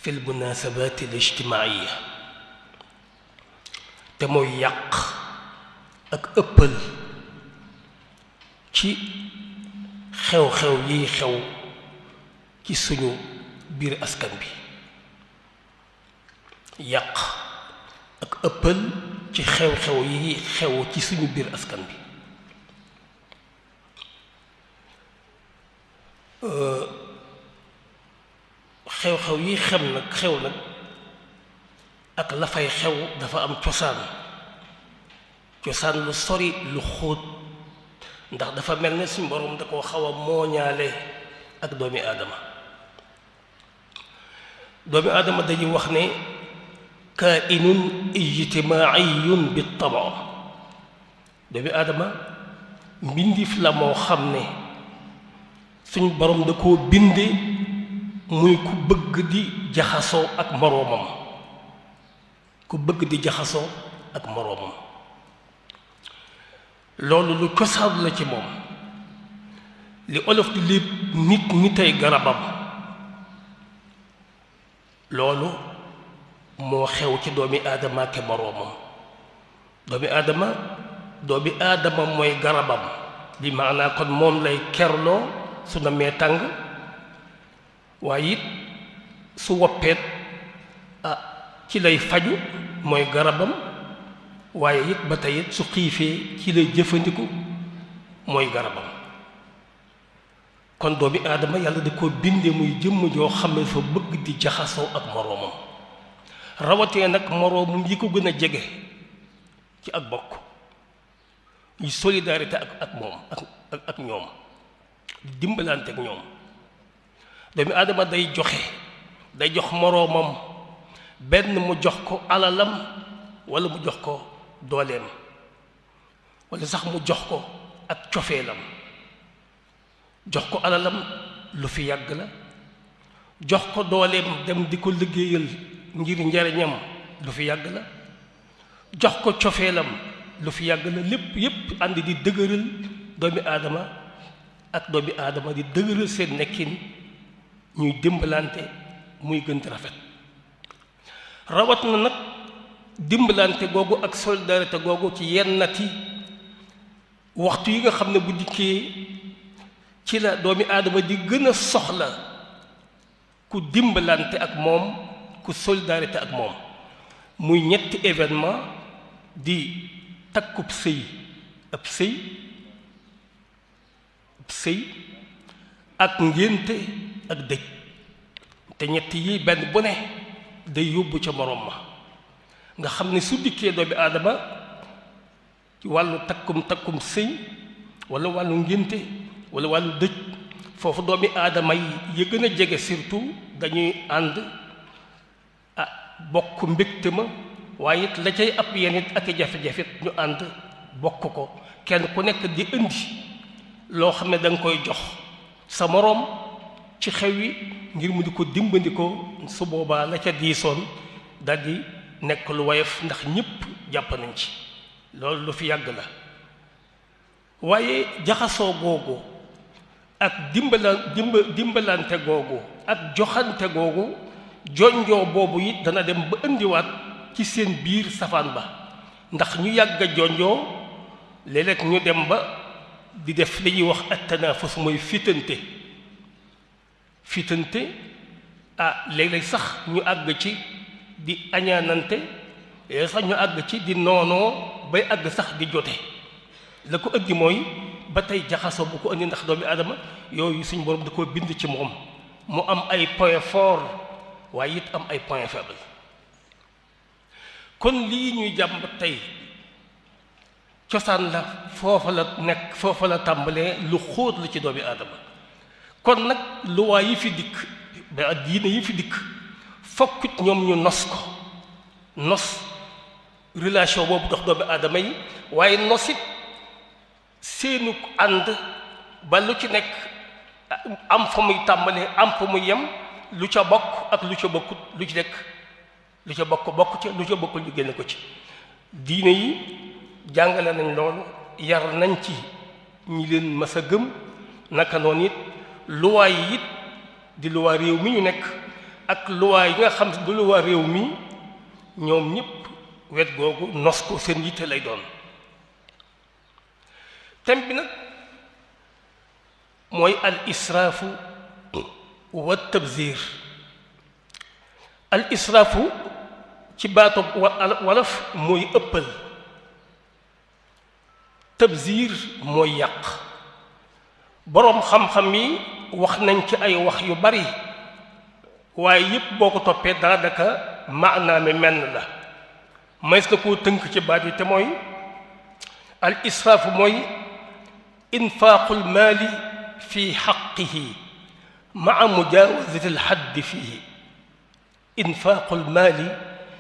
fi l munasabaati al ijtimaaiya te mooy yàq ak ëppal ci xew-xew yiy xew ci suñu biir askan bi yàq ak ëppal ci xew-xew yiy xew ci suñu biir askan bi xew-xew yi xew nag ak la fay xew dafa am cosaan lu sori lu xóot ndax dafa mel ne suñu borom da koo xaw a mooñaale ak doomi aadama dañuy wax ne kaa'inun ijtimaa'iyun bi tab'a doomi aadama mbindiif la moo xam ne suñu borom da koo binde muy ku bëgg di jaxasoo ak moroomam loolu lu cosaan la ci moom li olof di lépp nit ay garabam loolu moo xew ci doomi aadama ak moroomam doomi aadama mooy garabam bi maanaa kon moom lay kerloo su na mee tàng waaye it su woppeet ci lay faju mooy garabam waaye it ba tey it su xiifee ci lay jëfandiku mooy garabam kon doomi aadama yàlla da ko binde muy jëmm joo xam ne fa bëgg di jaxasoo ak moroomam rawatee nag moroomam yi ko gën a jege ci ak bokk ñu solidarité ak moom ak ñoom dimbalante ak ñoom doomi aadama day jox moroomam benn mu jox ko alalam walla mu jox ko dooleem walla sax mu jox ko ak cofeelam jox ko alalam lu fi yàgg la jox ko dooleem dem di ko liggéeyal ngir njariñam lu fi yàgg la jox ko cofeelam lu fi yàgg la lépp yépp ànd di dëgëral doomi aadama di dëgëral seen nekkin ñuy dimbalante muy gën di rafet rawat na nag dimbalante googu ak solidarité googu ci yennati waxtu yi nga xam ne bu dikkee ci la doomi aadama di gën a soxla ku dimbalante ak moom ku solidarité ak moom muy ñetti événement di takkub ab sëy ak ngénte ak dëj te ñett yi benn bu ne day yóbbu ca moroom ma nga xam ne su dikkee doomi aadama ci wàllu takkum sëy walla wàllu ngénte walla wàllu dëj foofu doomi aadama yi gën a jege surtout dañuy ànd bokk mbégte ma waaye it la cay ab yenn it ak jafe-jafe ñu ànd bokk ko kenn ku nekk di indi loo xam ne da nga koy jox sa moroom ci xew yi ngir mu di ko dimbandikoo su boobaa la ca diisoon daldi nekk lu woyof ndax ñépp jàpp nañ ci loolu lu fi yàgg la waaye jaxasoo googu ak dimbalante googu ak joxante googu jonjoo boobu it dana dem ba indiwaat ci seen biir safaan ba ndax ñu yàgg a jonjoo léeg-léeg ñu dem ba di def li ñuy wax at-tanaafus mooy fitante léeg-léeg sax ñu àgg ci di añaanante léeg sax ñu àgg ci di noonoo bay àgg sax di jote la ko ëggi mooy ba tey jaxasoo bu ko indi ndax doomi aadama yooyu suñu borom da koo bind ci moom mu am ay point fort waaye it am ay point faible kon lii ñuy jàmbat tey cosaan la foofa la tàmbalee lu xóot la ci doomi aadama kon nag luwaa yi fi dikk ba diine yi fi dikk fokkit ñoom ñu nos relation boobu dox doomi aadama yi waaye nosit seenu ànd ba lu ci nekk am fa muy tàmbalee am fa muy yem lu ca bokk ak lu ca bokkut lu ci nekk lu ca bokk ca lu ca bokkul ñu génne ko ci diine yi jàngale nañ loolu yar nañ ci ñi leen mas a gëm naka noonu it luwaay yi it di luwaa réew mi ñu nekk ak luwaa yi nga xam du luwaa réew mi ñoom ñëpp wet googu nos ko seen yitte lay doon. thème bi nag mooy al israafu wa tabzir. al israafu ci baatu wolof mooy ëppal, tabzir mooy yàq. boroom xam-xam yi wax nañ ci ay wax yu bari waaye yépp boo ko toppee daanaka maanaam menn la. mays na koo tënk ci baat yi te mooy al israafu mooy infaaqul maali fi xaqihi maa mujaawazati al xaddi fiihi. infaaqul maali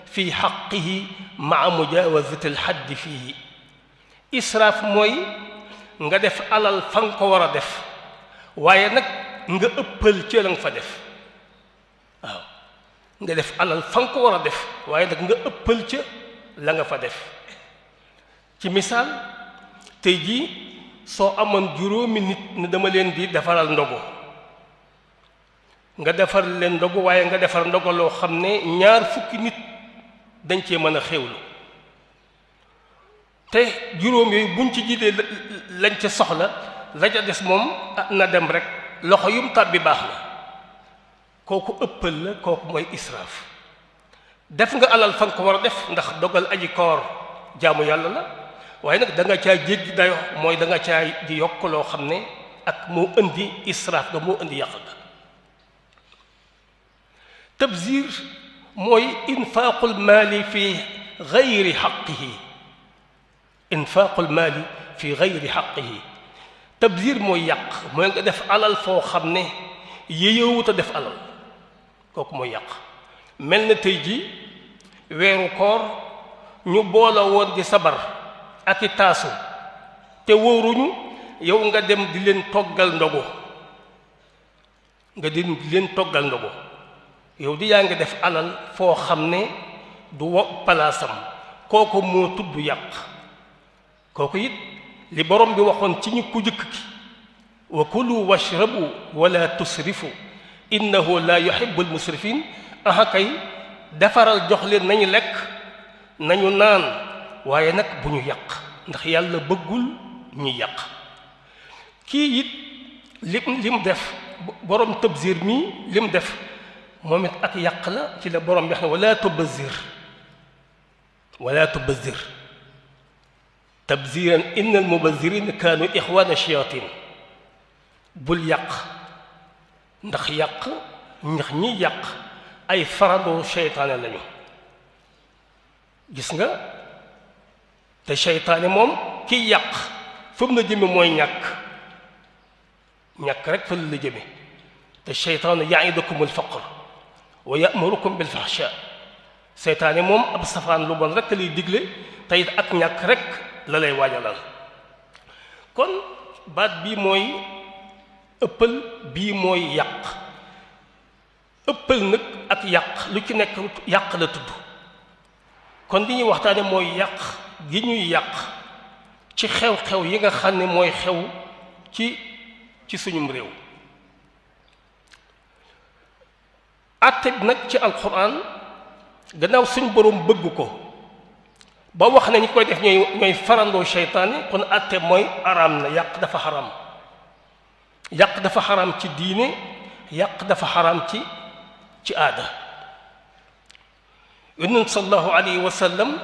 fi xaqihi maa mujaawazati al xaddi fiihi. israaf mooy nga def alal fa nga ko war a def waaye nag nga ëppal ci la nga fa def. waaw nga def alal fa nga ko war a def waaye nag nga ëppal ca la nga fa def. ci misaal tey jii soo amoon juróomi nit ne dama leen di defaral ndogu, nga defar leen ndogu waaye nga defar ndogu loo xam ne 20 nit dañ cee mën a xéwlu te juróom yooyu buñ ci jiitee lañ ca soxla la ca des moom na dem rek loxo yum tàbbi baax na. kooku ëppal la, kooku mooy israaf. def nga alal fa nga ko war a def ndax dogal aji koor jaamu yàlla la waaye nag da nga caa jéggi dayo mooy da nga caa di yokk loo xam ne ak moo indi israaf ga, moo indi yàq ga. tabzir mooy infaaqul maali fi gayri xaqihi. infaaqul maali fi gayri xaqihi. tabzir mooy yàq, mooy nga def alal foo xam ne yeyewut a def alal, kooku mooy yàq. mel na tey ji weeru koor ñu boole woon di sabar ak i taasu te wóoruñu, yow nga dem di leen toggal ndogu, nga di leen toggal ndogu, yow di yaa ngi def alal foo xam ne du wo palaasam, kooku moo tudd yàq. kooku it li borom bi waxoon ci ñu ku jëkk ki wa kulu washrabu wala tusrifu innahu la yuhibbul musrifin. aha kay defaral jox leen nañu lekk nañu naan waaye nag bu ñu yàq, ndax yàlla bëggul ñu yàq. kii it lim def borom tabzir mi lim def moom it ak yàq la. ci la borom bi wax ne wala tubazzir tabziran innal mubazzirina kaanu ixwaana shayatin. bul yàq ndax ñi yàq ay farandoo seytaane lañu. gis nga te seytaane moom kiy yàq fa mu la jëme mooy ñàkk rek fa la jëme. te seytaane ya'idukumul faqr wa ya'murukum bil fahsha. seytaane moom ab safaan lu bon rek lay digle te it ak ñàkk rek la lay waajalal. kon baat bii mooy ëppal, bii mooy yàq. ëppal nag ak yàq lu ci nekk yàq la tudd. kon li ñuy waxtaane mooy yàq gi ñuy yàq ci xew-xew yi nga xam ne mooy xew ci suñum réew. àtte bi nag ci alquran gannaaw suñ boroom bëgg ko ba wax ne ñi koy def ñooy farandoo seytaane, kon àtte mooy araam na. yàq dafa xaram. yàq dafa xaram ci diine, yàq dafa xaram ci aada. yonent sallallahu alayhi wa sallam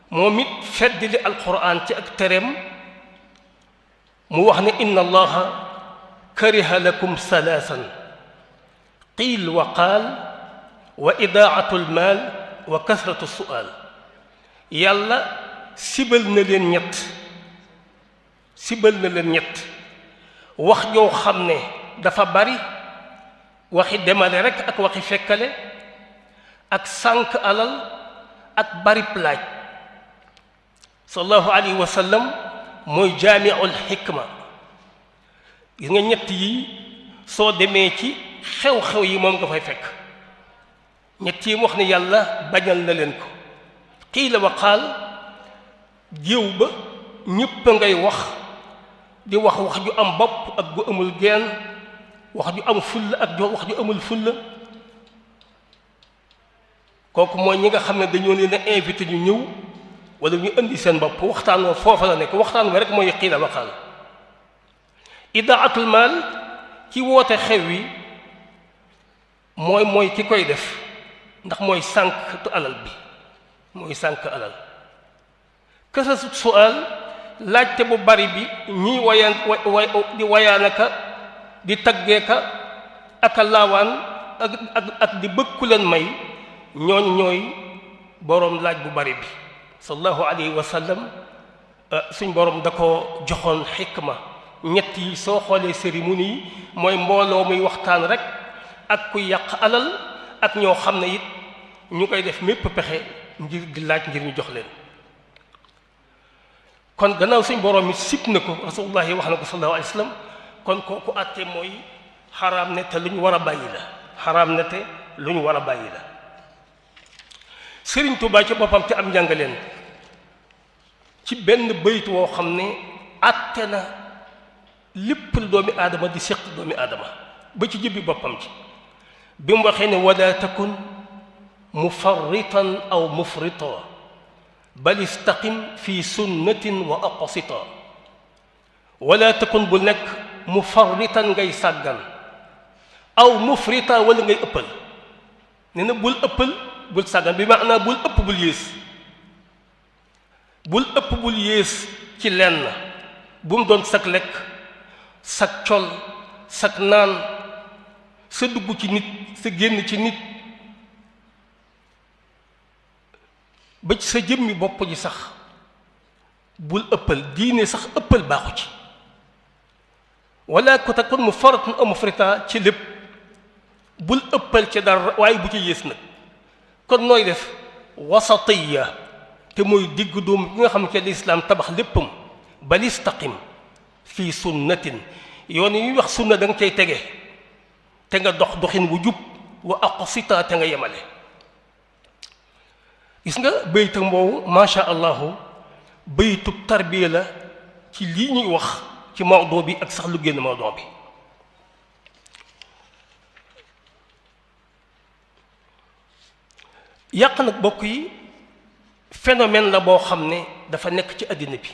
moom it feddali alquran ci ak tereem mu wax ne inna allaha kariha lakum salaasan qiil wa qaal wa idaatu almaal wa kasratu su'aal. yàlla sibal na leen ñett wax joo xam ne dafa bari, waxi demale rek ak waxi fekkale, ak sànq alal, ak bari plaaj. sallallahu alayhi wa sallam mooy jaamiul xikma. gis nga ñett yi soo demee ci xew-xew yi moom nga fay fekk. ñett yi wax ne yàlla bañal na leen ko. qiila wa qaal, géew ba ñépp a ngay wax di wax ju am bopp ak gu amul geen, wax ju am fulla ak wax ju amul fulla. kooku mooy ñi nga xam ne dañoo leen a invité ñu ñëw wala ñu indi seen bopp waxtaan wa foofa la nekk waxtaan wa rek mooy xiila waxaal idaatul maal ci woote xew wi mooy ki koy def ndax mooy sànq alal bi mooy sànq alal kasasut sual laajte bu bari bi ñiy wayaan di wayaanaka di taggeeka aka laawaan ak di bëgg ku leen may ñooy boroom laaj bu bari bi sallallahu alayhi wa sallam suñ boroom da ko joxoon xikma ñett yi soo xoolee cérémonie yi mooy mbooloo muy waxtaan rek ak ku yàq alal ak ñoo xam ne it ñu koy def mépp pexe ngir di laaj ngir ñu jox leen kon gannaaw suñ boroom it sib na ko rasulullahi wax na ko sallallahu alayhi wa sallam kon kooku àtte mooy xaraam ne te lu ñu war a bàyyi la xaraam ne te lu ñu war a bàyyi la Sëriñ Tuubaa ci boppam te am njàngaleen ci benn baytu woo xam ne àtte na lépp lu doomi aadama di séq doomi aadama ba ci jëbbi boppam ci bi mu waxee ne wala takun mufarritan aw mufrita bal istaqim fi sunnatin wa aqsita wala takun bul nekk mufarritan ngay sàggan aw mufrita wala ngay ëppal nee na bul ëppal bul sàggan bi maanaa bul ëpp bul yées bul ëpp bul yées ci lenn bu mu doon sag lekk sag col sag naan sa dugg ci nit sa génn ci nit ba ci sa jëmmi bopp ji sax bul ëppal diine sax ëppal baaxu ci wala ko takun mu faratun aw mufrita ci lépp bul ëppal ci dara waaye bu ci yées nag kon nooy def wasatiya te mooy digg doom bi nga xam ne lislaam tabax léppam bal istaqim fii sunnatin yoon yi ñuy wax sunna da nga cay tege te nga dox doxin wu jub wa aqsita te nga yemale gis nga baytu mboobu macha allahu baytu tarbiya la ci lii ñuy wax ci mawdoo bi ak sax lu génn mawdoo bi yàq nag bokk yi phénomène la boo xam ne dafa nekk ci àddina bi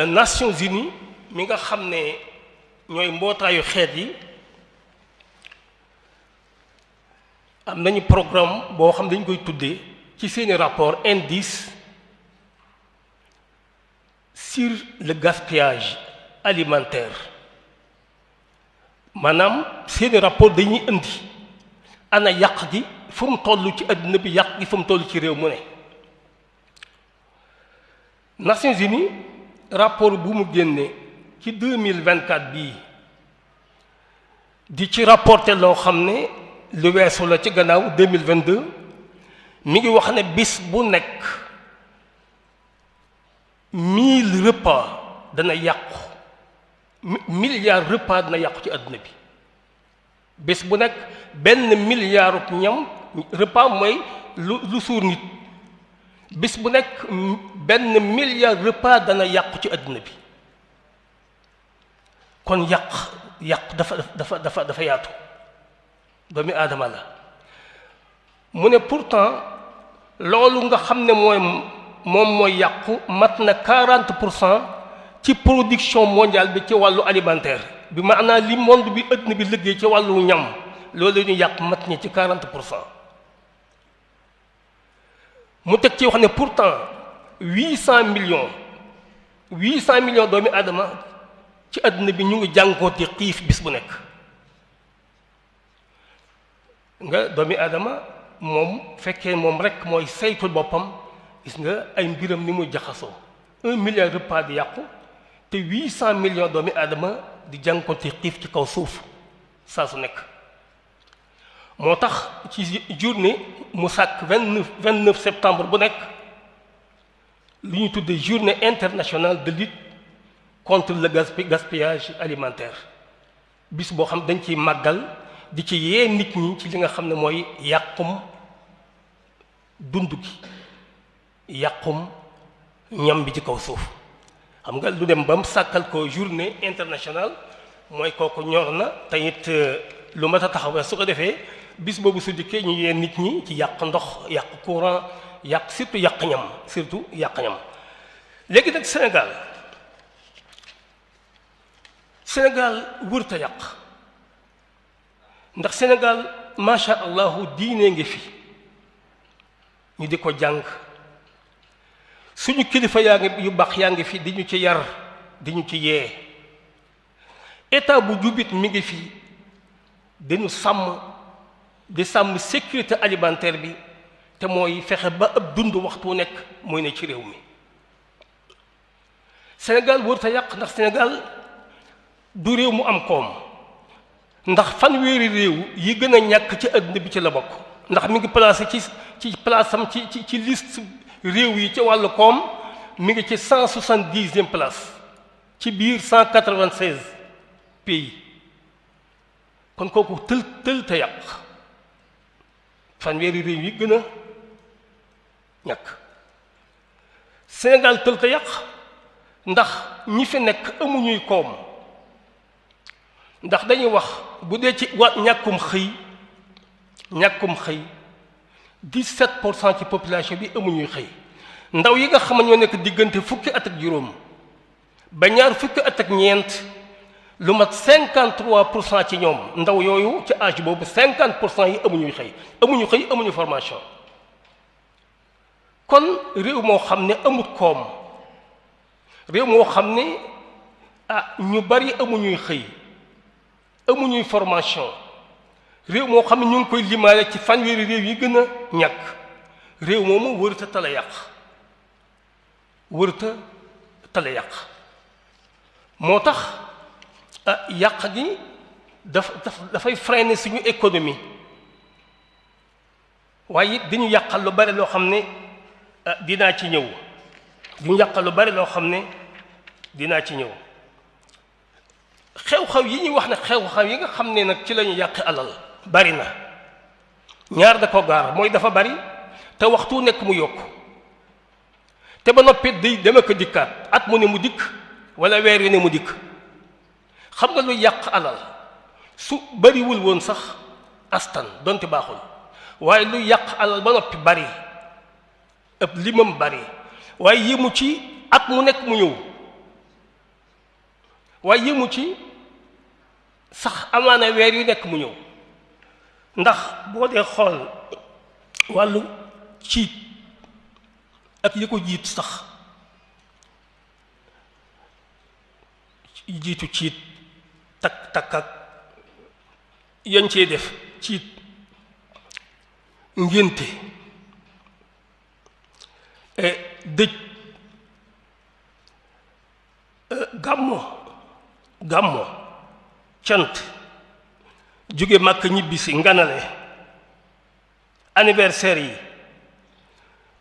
Nations Unies mi nga xam ne ñooy mbootaayu xeet yi am nañu programme boo xam dañu koy tuddee ci seeni rapport indice sur le gaspillage alimentaire maanaam seeni rapport dañuy indi ana yàq gi fu mu toll ci àddina bi yàq gi fu mu toll ci réew mu ne Nations Unies rapport bu mu génne ci 2024 bii di ci rapporté loo xam ne lu weesu la ci gannaaw 2022 mi ngi wax ne bis bu nekk 1000 repas dana yàqu milliard repas dana yàqu ci àdduna bi bis bu nekk benn milliard ñam repas mooy lu suur nit bis bu nekk benn milliard repas dana yàqu ci àdduna bi kon yàq dafa yaatu doomi aadama la mu ne pourtant loolu nga xam ne mooy yàqu mat na 40% ci production mondiale bi ci wàllu alimentaire bi maanaam li monde bi àdduna bi liggéey ci wàllu ñam loolu ñu yàq mat ñi ci 40%. mu teg ci wax ne pourtant 800 millions doomi aadama ci àdduna bi ñu ngi jànkooti xiif bis bu nekk nga doomi aadama moom fekkee moom rek mooy saytul boppam gis nga ay mbiram ni muy jaxasoo 1 milliard repas di yàqu te 800 millions doomi aadama di jànkooti xiif ci kaw suuf saa su nekk moo tax ci journée mu sàkk 29 septembre bu nekk lu ñu tuddee journée internationale de lutte contre le gaspillage alimentaire bis boo xam dañ ciy màggal di ci yee nit ñi ci li nga xam ne mooy yàqum dund gi yàqum ñam bi ci kaw suuf xam nga lu dem ba mu sàkkal ko journée internationale mooy kooku ñor na te it lu mat a taxawee su ko defee bis boobu su dikkee ñu yee nit ñi ci yàq ndox yàq courant yàq surtout yàq ñam léegi nag Sénégal wërta yàq ndax Sénégal macha allahu diine ngi fi ñu di ko jàng suñu kilifa yaa ngi yu baax yaa ngi fi di ñu ci yar di ñu ci yee état bu jubit mi ngi fi dañu di sàmm sécurité alimentaire bi te mooy fexe ba ab dund waxtu nekk mooy ne ci réew mi Sénégal wërta yàq ndax Sénégal du réew mu am koom ndax fanweeri réew yi gën a ñàkk ci àdduna bi ci la bokk ndax mi ngi placé ci place am ci liste réew yi ci wàllu koom mi ngi ci 170e place ci biir 196 pays kon kooku tël te yàq fanweeri réew yi gën a ñàkk Sénégal tël te yàq ndax ñi fi nekk amuñuy koom ndax dañuy wax bu dee ci ñàkkum xëy 17% ci population bi amuñuy xëy ndaw yi nga xam ne ñoo nekk diggante fukki at ak juróom ba ñaar fukki at ak ñeent lu mat 53% ci ñoom ndaw yooyu ci âge boobu 50% yi amuñu formation kon réew moo xam ne amut koom réew moo xam ne ñu bari amuñuy xëy amuñuy formation réew moo xam ne ñu ngi koy limaale ci fanweeri réew yi gën a ñàkk réew moomu wërta tala yàq moo tax yàq gi dafay freiner suñu économie waaye it diñu yàqal lu bari loo xam ne dinaa ci ñëw xew-xew yi ñuy wax ne xew-xew yi nga xam ne nag ci lañu yàq alal bari na ñaar da ko gaar mooy dafa bari te waxtu nekk mu yokk te ba noppi day dama ko dikkaat at mu ne mu dikk wala weer yu ne mu dikk xam nga lu yàq alal su bariwul woon sax astan donte baaxul waaye lu yàq alal ba noppi bari ëpp limam bari waaye yéemu ci at mu nekk mu ñëw waaye yéemu ci sax amaana weer yu nekk mu ñëw ndax boo dee xool wàllu ciit ak li ko jiit sax jiitu ciit takk ak yañ cee def ciit ngénte dëj gàmmo cant jóge màkk ñibbisi nganale anniversaire yi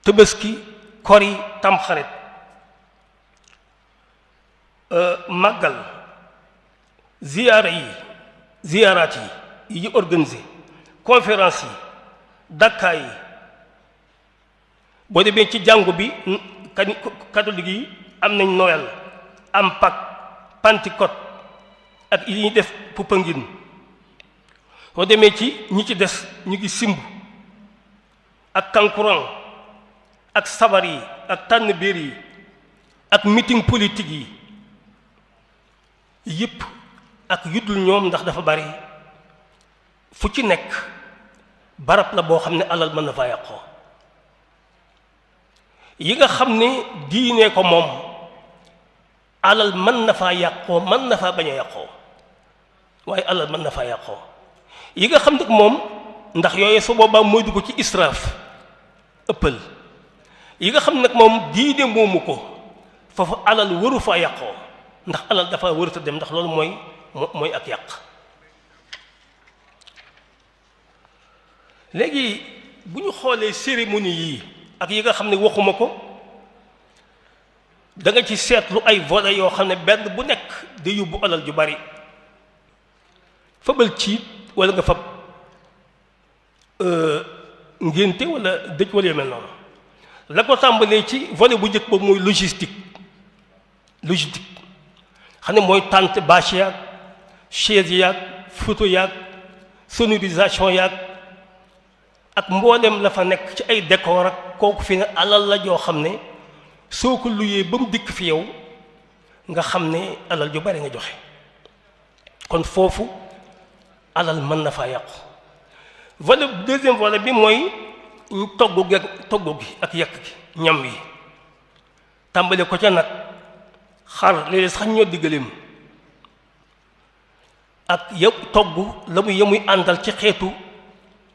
tabaski kori tamxarit màggal ziyaaraat yi ñu organisé conférence yi dakkaa yi boo demee ci jàngu bi catholique yi am nañ Noël am Pâques Pentecôte ak yi ñuy def Popenguine boo demee ci ñi ci des ñu ngi simb ak kankurang ak sabar yi ak tànn biir yi ak meeting politique yi yépp ak yuddul ñoom ndax dafa bari fu ci nekk barab la boo xam ne alal mën na faa yàqoo yi nga xam ne diine ko moom alal mën na faa yàqoo mën na faa bañ a yàqoo waaye alal mën na faa yàqoo yi nga xam ne moom ndax yooyu su boobaa mooy dugg ci israaf ëppal yi nga xam nag moom diine moomu ko foofu alal waru faa yàqoo ndax alal dafa wërta dem ndax loolu mooy ak yàq léegi bu ñu xoolee cérémonie yii ak yi nga xam ne waxuma ko da nga ci seetlu ay volets yoo xam ne benn bu nekk day yóbbu alal ju bari fabal ciit wala nga fab ngénte wala dëj wala yu mel noonu la ko tàmbalee ci volet bu njëkk boobu mooy logistique xam ne mooy tente bâche yaag chaise yaag photo yaag sonorisation yaag ak mboolem la fa nekk ci ay décor ak kooku fi ne alal la joo xam ne soo ko luyee ba mu dikk fi yow nga xam ne alal ju bari nga joxe kon foofu alal mën na faa yàqu. volet deuxième volet bi mooy togg gi ak yàq gi ñam yi tàmbale ko ca nag xar léeg-léeg sax ñoo diggaleem ak yëpp togg la muy yemuy àndal ci xeetu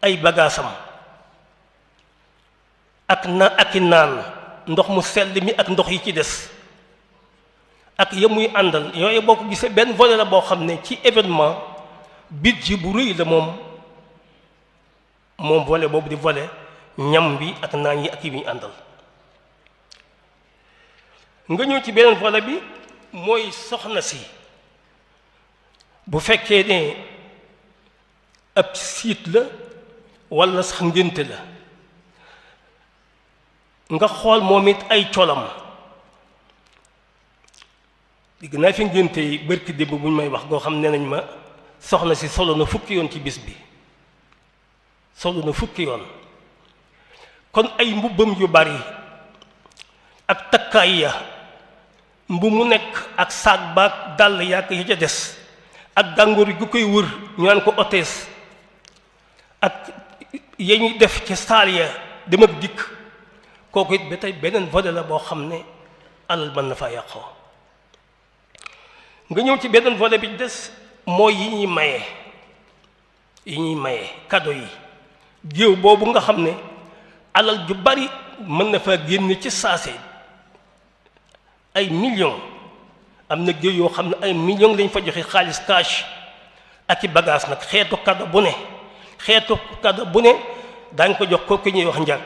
ay bagaasam ak i naan ndox mu sell mi ak ndox yi ci des ak yemuy àndal yooyu boo ko gisee benn volet la boo xam ne ci événement budget bu rëy la moom volet boobu di volet ñam bi ak naan yi ak yi muy àndal. nga ñëw ci beneen volet bi mooy soxna si bu fekkee ne ab siit la walla sax ngénte la nga xool moom it ay colam digg naa fi ngénte yi bërki démb bu ñu may wax goo xam ne nañ ma soxna si solo na fukki yoon ci bis bi solo na fukki yoon kon ay mbubbam yu bari ak takkaay ya mbu mu nekk ak saag baag dàll yàgg yi ca des ak gàngoor gu koy wër ñu naan ko hôtesse ak ya ñuy def ci saal ya dem ak dikk kooku it ba tey beneen volet la boo xam ne alal mën na faa yàqoo. nga ñëw ci beneen volet bi des mooy yi ñuy maye cadeau yi géew boobu nga xam ne alal ju bari mën na faa génn ci saase ay millions am na géew yoo xam ne ay millions lañ fa joxe xaalis cash ak i bagage nag xeetu cadeau bu ne daañ ko jox kooku ñuy wax njaag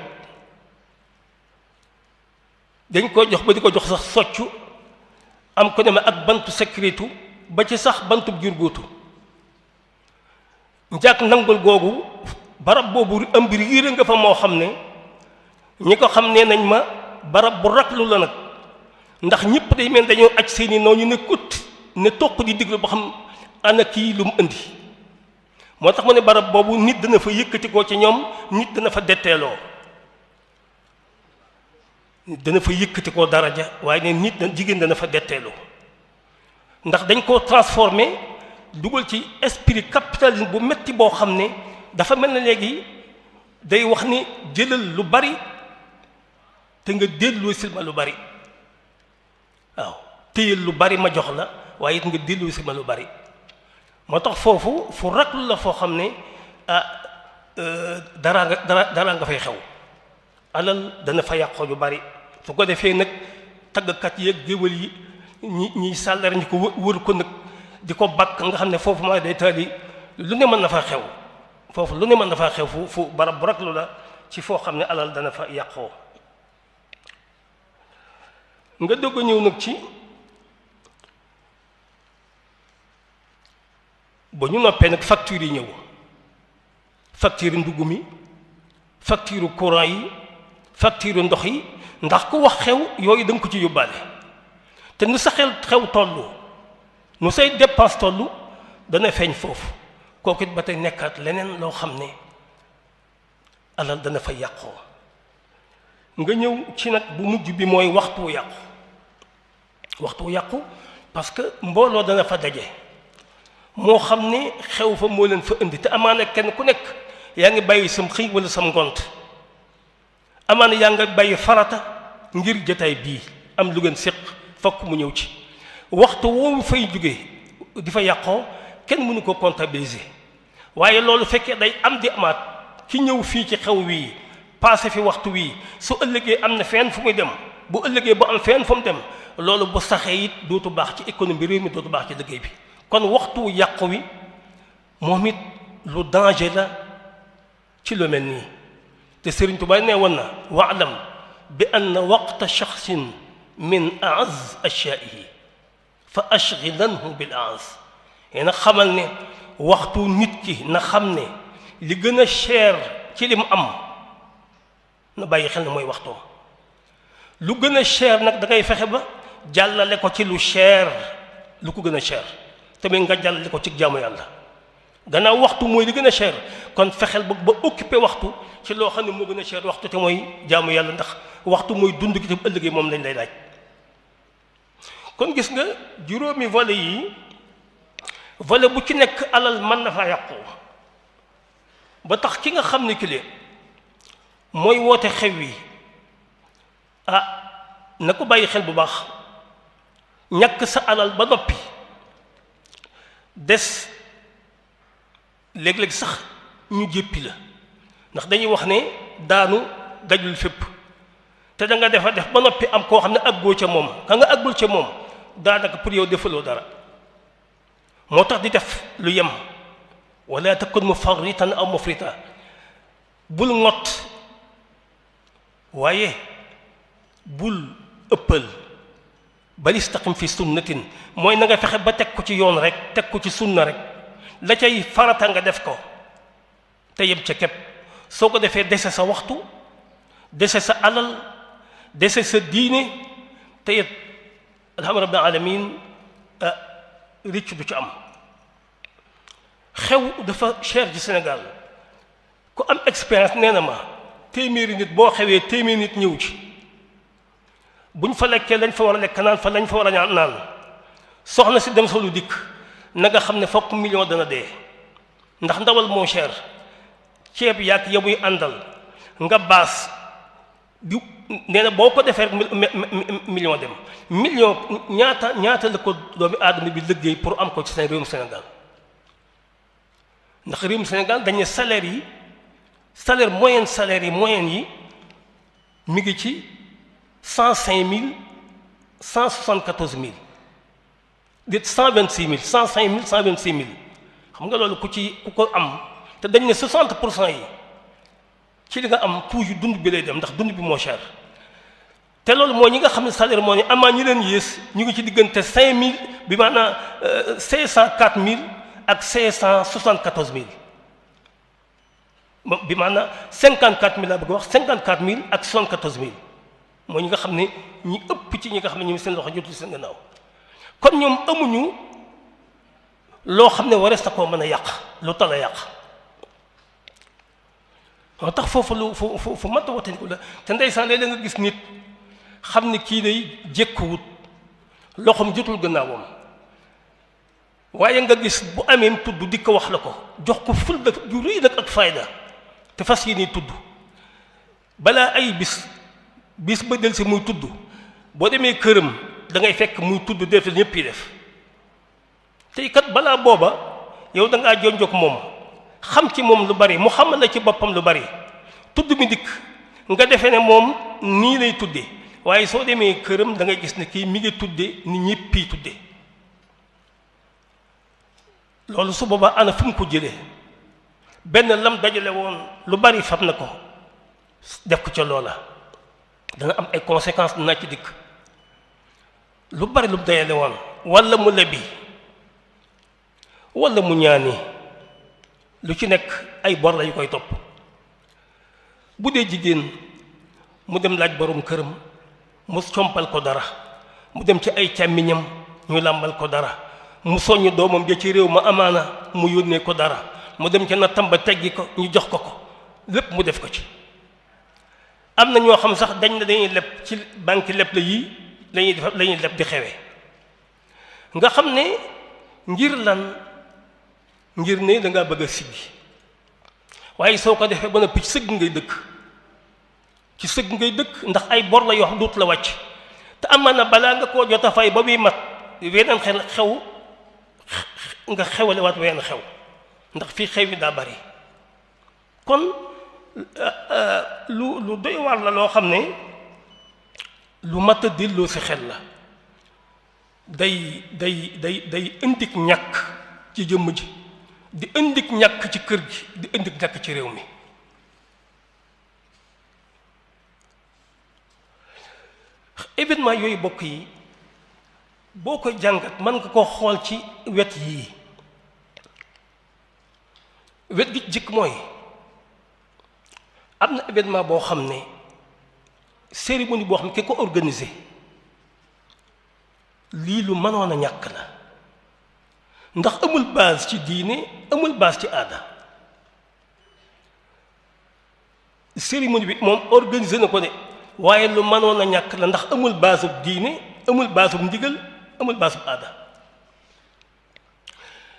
dañ ko jox ba di ko jox sax soccu am ko ne ma ak bantu sécurité ba ci sax bantub jurgóotu njaag nangul googu barab boobu am mbir yére nga fa moo xam ne ñi ko xam ne nañ ma barab bu raklu la nag ndax ñëpp day mel dañoo aj seeni noo ñu ne kut ne toq di diglu ba xam ana kii lu mu indi moo tax mu ne barab boobu nit dana fa yëkkatikoo ci ñoom nit dana fa detteeloo dana fa yëkkatikoo daraja waaye ne nit jigéen dana fa detteeloo ndax dañ koo transformé dugal ci esprit capitalisme bu metti boo xam ne dafa mel ne léegi day wax ni jëlal lu bari te nga delloo si ma lu bari waaw téyel lu bari ma jox la waaye it nga delloo si ma lu bari moo tax foofu fu raklu la foo xam ne dara nga fay xew alal dana fa yàqoo yu bari su ko defee nag taggkat yeeg géwël yi ñi sàllar ñi ko wër ko nag di ko bakk nga xam ne foofu ma day taali lu ne mën na fa xew foofu lu ne mën na fa xew fu barab bu raklu la ci foo xam ne alal dana fa yàqoo nga dogg a ñëw nag ci ba ñu noppee nag facture yi ñëw facture ndugg mi facture courant yi facture ndox yi ndax ku wax xew yooyu da nga ko ci yóbbaale te nu sa xew tollu nu say dépense tollu dana feeñ foofu kooku it ba tey nekkaat leneen loo xam ne alal dana fa yàqoo nga ñëw ci nag bu mujj bi mooy waxtu yàqu parce que mbooloo dana fa daje moo xam ne xew fa moo leen fa indi te amaana kenn ku nekk yaa ngi bàyyi sam xëy wala sam ngont amaana yaa nga bàyyi farata ngir jotaay bii am lu ngeen séq fokk mu ñëw ci waxtu woowu fay jóge di fa yàqoo kenn mënu ko comptabiliser waaye loolu fekkee day am di amaat ki ñëw fii ci xew wii passé fi waxtu wii su ëllëgee am na fenn fu muy dem bu ëllëgee bu am fenn fu mu dem loolu bu saxee it dootu baax ci économie réew mi dootu baax ci liggéey bi kon waxtu yàqu wi moom it lu danger la ci lu mel nii te Sëriñ Tuubaa nee woon na waalam bi anna waqta shaxsin min aaz ashyaaihi fa ashghilanhu bil aaz yee na xamal ne waxtu nit ki na xam ne li gën a cher ci li mu am na bàyyi xel ne mooy waxtoom lu gën a cher nag da ngay fexe ba jàllale ko ci lu cher lu ko gën a cher tamit nga jàllale ko ci jaamu yàlla gannaaw waxtu mooy li gën a cher kon fexeel ba occupé waxtu ci loo xam ne moo gën a cher waxtu te mooy jaamu yàlla ndax waxtu mooy dund gi te bu ëllëgee moom lañ lay laaj. kon gis nga juróomi volet yi volet bu ci nekk alal mën na faa yàqu ba tax ki nga xam ne ki mooy woote xew yi na ko bàyyi xel bu baax. ñàkk sa alal ba noppi des léeg-léeg sax ñu jéppi la ndax dañuy wax ne daanu dajul fépp te da nga def ba noppi am koo xam ne àggoo ca moom ka nga àggul ca moom daanaka pour yow defaloo dara moo tax di def lu yem wala takun mufarritan aw mufrita bul ngott waaye bul ëppal bal istaqim fi sunnatin mooy na nga fexe ba teg ko ci yoon rek teg ko ci sunna rek la cay farata nga def ko te yem ca képp soo ko defee dese sa waxtu dese sa alal dese sa diine te it alhamdulilah rabbil alamin ricc du ci am. xew dafa cher ci Sénégal ku am expérience nee na ma téeméeri nit boo xewee téeméeri nit ñëw ci buñ fa lekkee lañ fa war a lekk naan fa lañ fa war a naan soxna si dem solu dikk na nga xam ne fokk million dana dee ndax ndawal moo cher ceeb yaak yamuy àndal nga baas di nee na boo ko defee rek million dem million ñaata la ko doomi aadama bi liggéey pour am ko ci seen réewum Sénégal ndax réewum Sénégal dañ ne salaire yi moyenne yi mi ngi ci 105 000 174 000 dit 126 000 105 000 126 000 xam nga loolu ku ko am te dañ ne 60% yi ci li nga am toujours dund bi lay dem ndax dund bi moo cher te loolu mooy ñi nga xam ne salaire moo ne amaa ñi leen yées ñu ngi ci diggante 5000 bi maanaam 504 000 ak 574 000 bi maanaam 54 000 laa bëgg wax 54 000 ak 74 000 mooy ñi nga xam ne ñi ëpp ci ñi nga xam ne ñu seen loxo jotul seen gannaaw kon ñoom amuñu loo xam ne warees na koo mën a yàq lu tal a yàq moo tax foofu fu mat a wataniku la te ndeysaan léeg-léeg nga gis nit xam ne kii day jékkuwut loxoom jotul gannaawam waaye nga gis bu amee tudd di ko wax la ko jox ko ful ju rëy nag ak fayda te fas yi nii tudd balaa ay bis ba del si muy tudd boo demee këram da ngay fekk muy tudd def ñëpp yi def tey kat balaa booba yow da ngaa jonjog moom xam ci moom lu bari mu xamal la ci boppam lu bari tudd mi dikk nga defee ne moom nii lay tudde waaye soo demee këram da ngay gis ne kii mi ngi tudde ni ñëpp yi tudde loolu su boobaa ana fu mu ko jëlee benn lam dajale woon lu bari fab na ko def ko ca loola dana am ay conséquences dina ci dikk lu bari lu dajale woon walla mu lebi walla mu ñaani lu ci nekk ay bor la yu koy topp bu dee jigéen mu dem laaj borom këram mu compal ko dara mu dem ci ay càmmiñam ñu làmbal ko dara mu soññ doomam ja ci réew ma amaana mu yónnee ko dara mu dem ca nattam ba teggi ko ñu jox ko lépp mu def ko ci am na ñoo xam sax dañ na dañuy leb ci banque leb la yii lañuy leb di xewee nga xam ne ngir lan ngir ne dangaa bëgg a siggi waaye soo ko defee ba noppi ci sëgg ngay dëkk ndax ay bor la yoo xam duut la wàcc te amaana balaa nga koo jot a fay ba muy mat weneen xew nga xewale waat weneen xew ndax fii xew yi daa bari kon lu doy waar la loo xam ne lu mat a delloo si xel la day indik ñàkk ci jëmm ji di indik ñàkk ci kër gi di indik ñàkk ci réew mi événement yooyu bokk yi boo ko jàngat mën nga ko xool ci wet yii wet gi jëkk mooy am na événement boo xam ne cérémonie boo xam ne ki ko organisé lii lu mënoon a ñàkk la ndax amul base ci diine amul base ci aada. cérémonie bi moom organisé na ko de waaye lu mënoon a ñàkk la ndax amul base bu diine amul base bu ndigal amul base bu aada.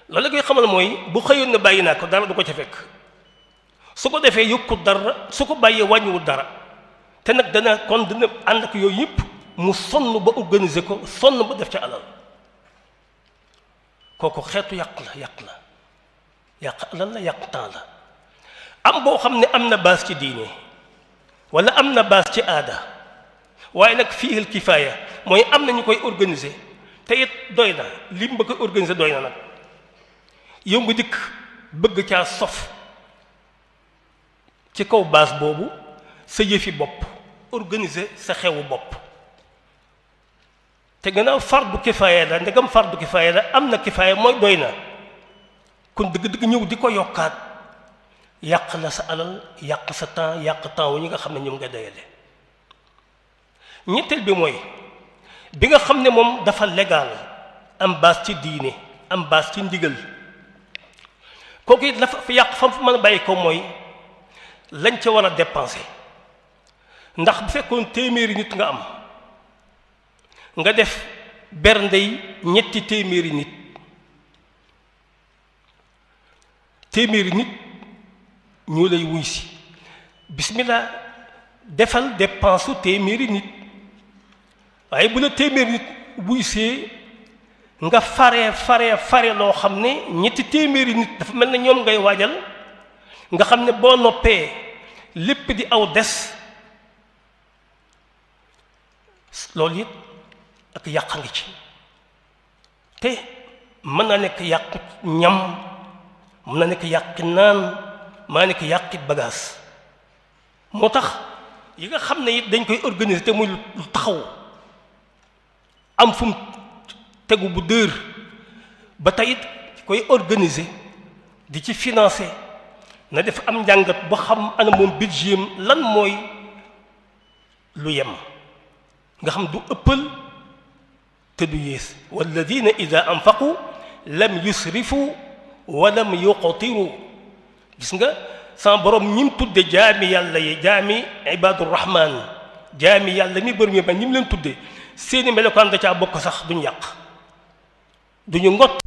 loolu la koy xamal mooy bu xëyoon ne bàyyi naa ko dara du ko ca fekk su ko defee yokku dara su ko bàyyee wàññiwul dara te nag dana ànd ak yooyu yëpp mu sonn ba organiser ko sonn ba def ca alal kooku xeetu yàq alal la yàq temps la. am boo xam ne am na base ci diine wala am na base ci aada waaye nag fiihil kifaaya mooy am na ñu koy organiser te it doy na lim ba koy organiser doy na nag yow nga dikk bëgg caa sof ci kaw base boobu sa yëfi bopp organiser sa xewu bopp te gannaaw fardu kifaaya la ndegam fardu kifaaya la am na kifaaya mooy doy na kon dëgg-dëgg ñëw di ko yokkaat yàq la sa alal yàq sa temps yàq temps wu ñi nga xam ne ñoom nga dayale. ñetteel bi mooy bi nga xam ne moom dafa légal am base ci diine am base ci ndigal kooku it la fa yàq fa mën a bàyyi ko mooy lañ ca war a dépenser ndax bu fekkoon téeméeri nit nga am nga def berndey ñetti téeméeri nit ñoo lay wuy si bismillah defal dépense su téeméeri nit waaye bu la téeméeri nit wuy see nga fare loo xam ne ñetti téeméeri nit dafa mel ne ñoom ngay waajal nga xam ne boo noppee lépp di aw des loolu it ak yàq ngi ci te mën na nekk yàq ñam mën na nekk yàq naan maa nekk yàqit bagage moo tax yi nga xam ne it dañ koy organiser te muy lu taxaw am fu mu tegu bu dër ba tey it koy organiser di ci financer na def am njàngat ba xam ana moom budget lan mooy lu yem nga xam du ëppal te du yées walladina ida anfaqu lam yusrifu wa lam yuqtiru gis nga sama borom ñi mu tudde jaami yàlla yi jaami ibadur rahman jaami yàlla ni bër mi ba ñi mu leen tudde seeni melokaan da caa bokk sax duñu yàq duñu ngot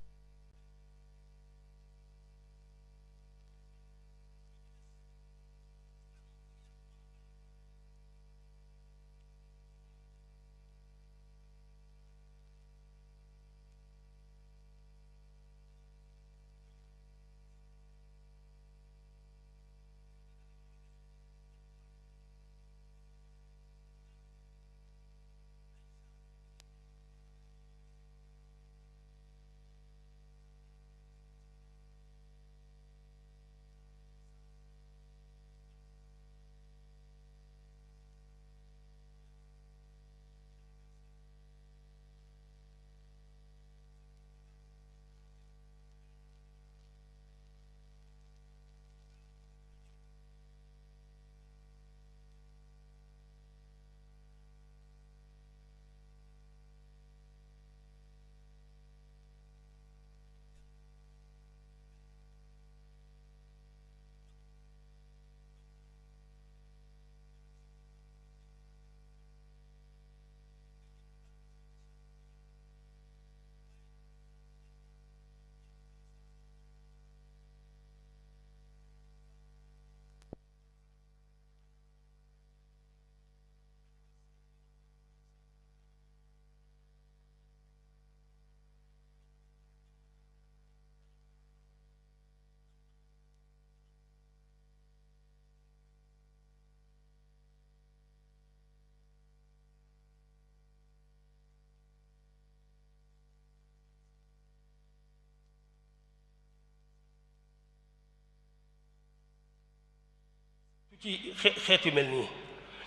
ci xeet yu mel nii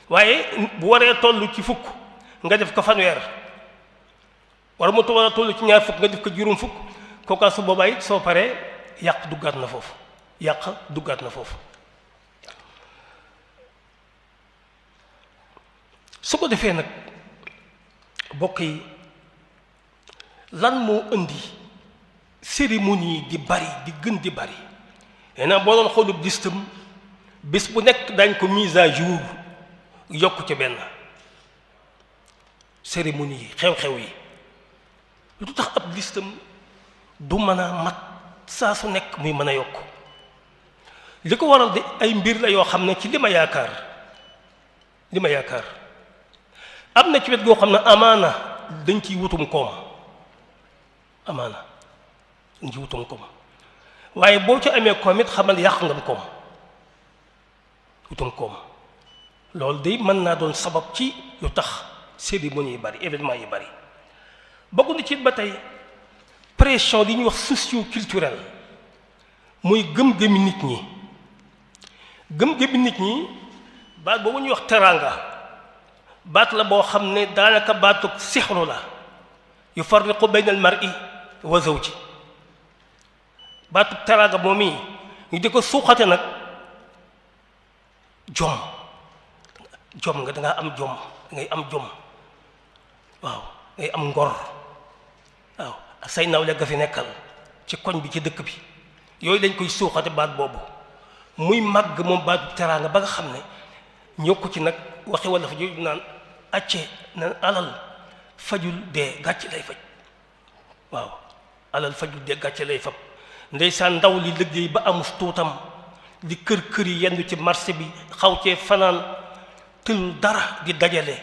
waaye bu waree toll ci fukk nga def ko fanweer war mu war a toll ci ñaar fukk nga def ko juróom fukk kooka su boobaa it soo paree yàq duggaat na foofu su ko defee nag bokk yi lan moo indi cérémonie di bari di gën di bari yeneen boo doon xoolub listam bés bu nekk dañ ko mise à jour yokk ci benn cérémonie yi xew-xew yi lu tax ab listam du mën a mat saa su nekk muy mën a yokk li ko waral di ay mbir la yoo xam ne ci li ma yaakaar am na ci wet goo xam ne amaana dañ ciy wutum koom waaye boo ci amee koom it xamal yàq ngam koom wutum koom loolu de mën naa doon sabab ci lu tax cérémonie yi bari événement yi bari bokk na ci ba tey pression li ñuy wax socio-culturel muy gëm-gëmi nit ñi baat boobu ñuy wax teraanga baat la boo xam ne daanaka baatu sixru la yufarriqu bayna al mar'i wa zawji baatu teraanga moom yi ñu di ko suuxate nag jom nga dangaa am jom ngay am jom waaw ngay am ngor waaw say nawle ga fi nekkal ci koñ bi ci dëkk bi yooyu dañ koy suuxate baat boobu muy màgg moom baatu teraanga ba nga xam ne ñoo ko ci nag waxi wala fa jooju naan acce naan alal fajul dee gàcce lay faj waaw alal fajul dee gàcce lay fab ndeysaan ndaw li liggéey ba amus tuutam di kër yi yendu ci marché bi xaw cee fanaan tëlul dara di dajale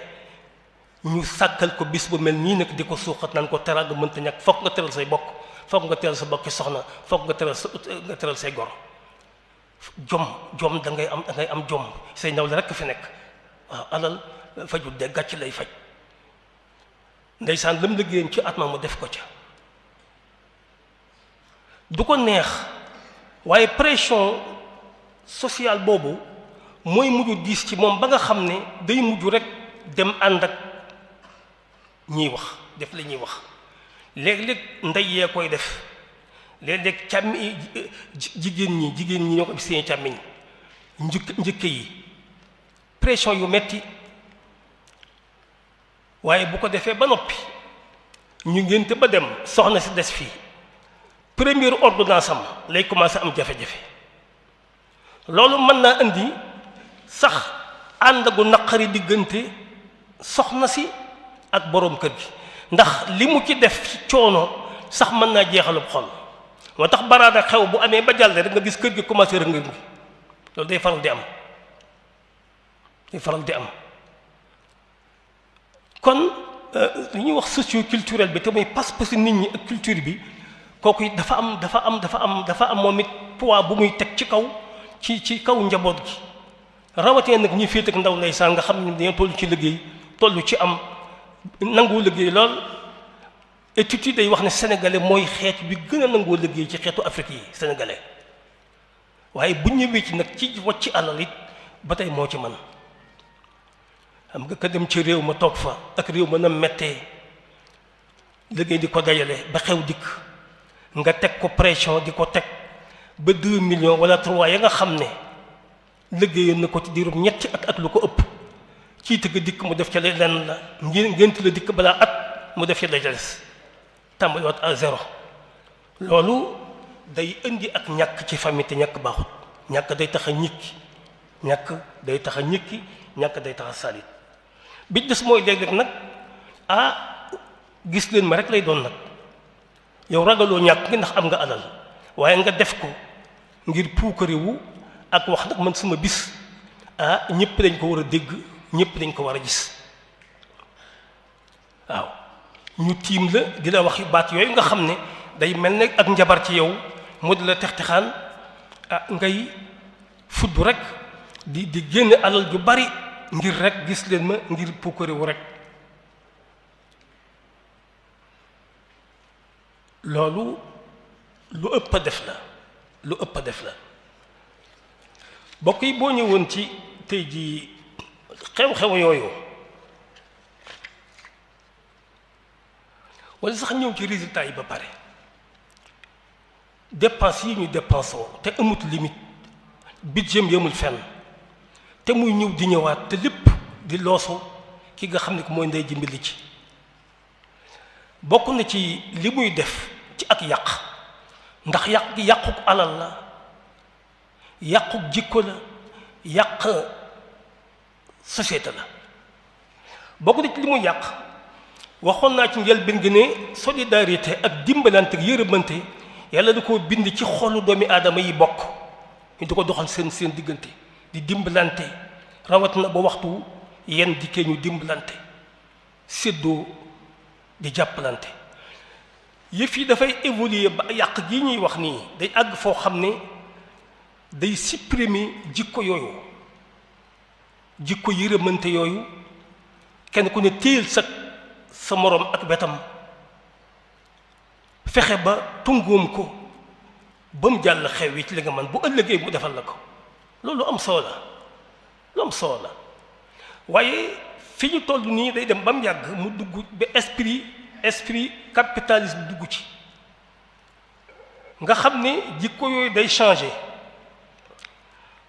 ñu sàkkal ko bis bu mel nii nag di ko suuxat naan ko teraanga mënta ñàkk fokk nga teral say bokk fokk nga teral sa bokki soxna fokk nga teral say goro jom da ngay am jom say ndaw la rekk fi nekk waaw alal fajul de gàcc lay faj ndeysaan lam liggéeyam ci at ma mu def ko ca du ko neex waaye pression sociale boobu mooy mujj diis ci moom ba nga xam ne day mujj rek dem ànd ak ñiy wax def la ñuy wax léeg-léeg ndey yee koy def léeg-léeg càmmi jigéen ñi ñoo ko def seen càmmiñ njëkke yi pression yu metti waaye bu ko defee ba noppi ñu ngénte ba dem soxna si des fii première ordonnance am lay commencé am jafe-jafe loolu mën naa indi sax ànd gu naqari diggante soxna si ak boroom kër gi ndax li mu ci def ci coono sax mën naa jeexalub xol moo tax baraada xew bu amee ba jàll rek nga gis kër gi commencé rëng ngi loolu day faral di am kon li ñuy wax socio-culturel bi te muy pas-pasi nit ñi ak culture bi kooku dafa am moom it poids bu muy teg ci kaw njaboot gi rawatee nag ñi féet ak ndaw ndeysaan nga xam ne dañoo toll ci liggéey toll ci am nangoo liggéey lool étude yi day wax ne sénégalais mooy xeet bi gën a nangoo liggéey ci xeetu Afrique yi sénégalais waaye bu ñëwee ci nag ci wàcc alal it ba tey moo ci man xam nga ka dem ci réew ma toog fa ak réew ma na mettee liggéey di ko dajale ba xew dikk nga teg ko pression di ko teg ba 2 millions wala 3 ya nga xam ne liggéeyoon na ko ci diirum ñetti at ak lu ko ëpp ci tëgg dikk mu def ca lenn la ngént la dikk balaa at mu def ca la des tàmbaliwaat à zéro loolu day indi ak ñàkk ci famille te ñàkk baaxut ñàkk day tax a ñikki ñàkk day tax a salit bi des mooy léeg-léeg nag gis leen ma rek lay doon nag yow ragaloo ñàkk ngi ndax am nga alal waaye nga def ko ngir puukarewu ak wax nag man sama bis ñëpp dañ ko war a dégg ñëpp dañ ko war a gis waaw ñu tiim la di la wax baat yooyu nga xam ne day mel ne ak njabar ci yow mu di la textexaan ngay fudd rek di génne alal ju bari ngir rek gis leen ma ngir puukarewu rek loolu lu ëpp a def la bokk yi boo ñëwoon ci tey jii xew-xew yooyu wala sax ñëw ci résultat yi ba pare dépense yi ñu dépensoo te amut limite budget yemul fenn te muy ñëw di ñëwaat te lépp di loosu ki nga xam ne ko mooy ndey ji mbili ci bokk na ci li muy def ci ak yàq ndax yàq gi yàquk alal la yàquk jikko la yàq société la bokk na ci li mu yàq waxoon naa ci njëlbéen gi ne solidarité ak dimbalante ak yërëmante yàlla da koo bind ci xolu doomi aadama yi bokk ñu di ko doxal seen diggante di dimbalante rawat na ba waxtu yenn dikkee ñu dimbalante séddoo di jàppalante yëf yi dafay évoluer ba yàq gi ñuy wax nii day àgg foo xam ne day supprimer jikko yooyu jikko yërëmante yooyu kenn ku ne téyel sa moroom ak wetam fexe ba tungoom ko ba mu jàll xew wi ci li nga man bu ëllëgee mu defal la ko loolu am solo la lu am solo la waaye fi ñu toll nii day dem ba mu yàgg mu dugg ba esprit capitalisme dugg ci nga xam ne jikko yooyu day changer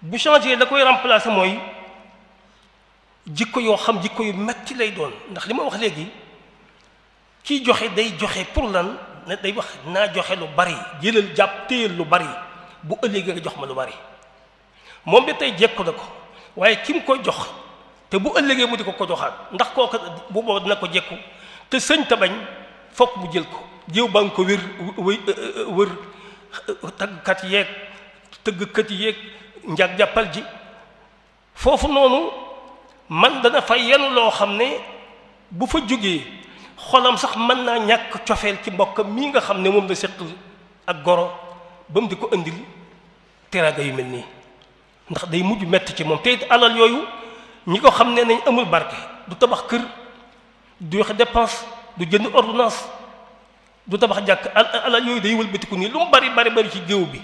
bu changer da koy remplacer mooy jikko yoo xam jikko yu metti lay doon ndax li ma wax léegi kiy joxe day joxe pour lan ne day wax naa joxe lu bari jëlal jàpp téyel lu bari bu ëllëgee nga jox ma lu bari moom de tey jekku na ko waaye ki mu koy jox te bu ëllëgee mu di ko joxaat ndax kooku bu booba dina ko jekku te sëñ ta bañ fokk mu jël ko jéew ba nga ko wër tàggkat yeeg tëggkat yeeg njag jàppal ji foofu noonu man dana fa yenn loo xam ne bu fa jógee xolam sax mën naa ñàkk cofeel ci mbokkam mii nga xam ne moom la seq ak goro ba mu di ko indil teraanga yu mel nii ndax day mujj metti ci moom te it alal yooyu ñi ko xam ne nañ amul barke du tabax kër du joxe dépense du jënd ordonnance du tabax jàkk alal yooyu day wëlbatiku nii lu mu bari ci géew bi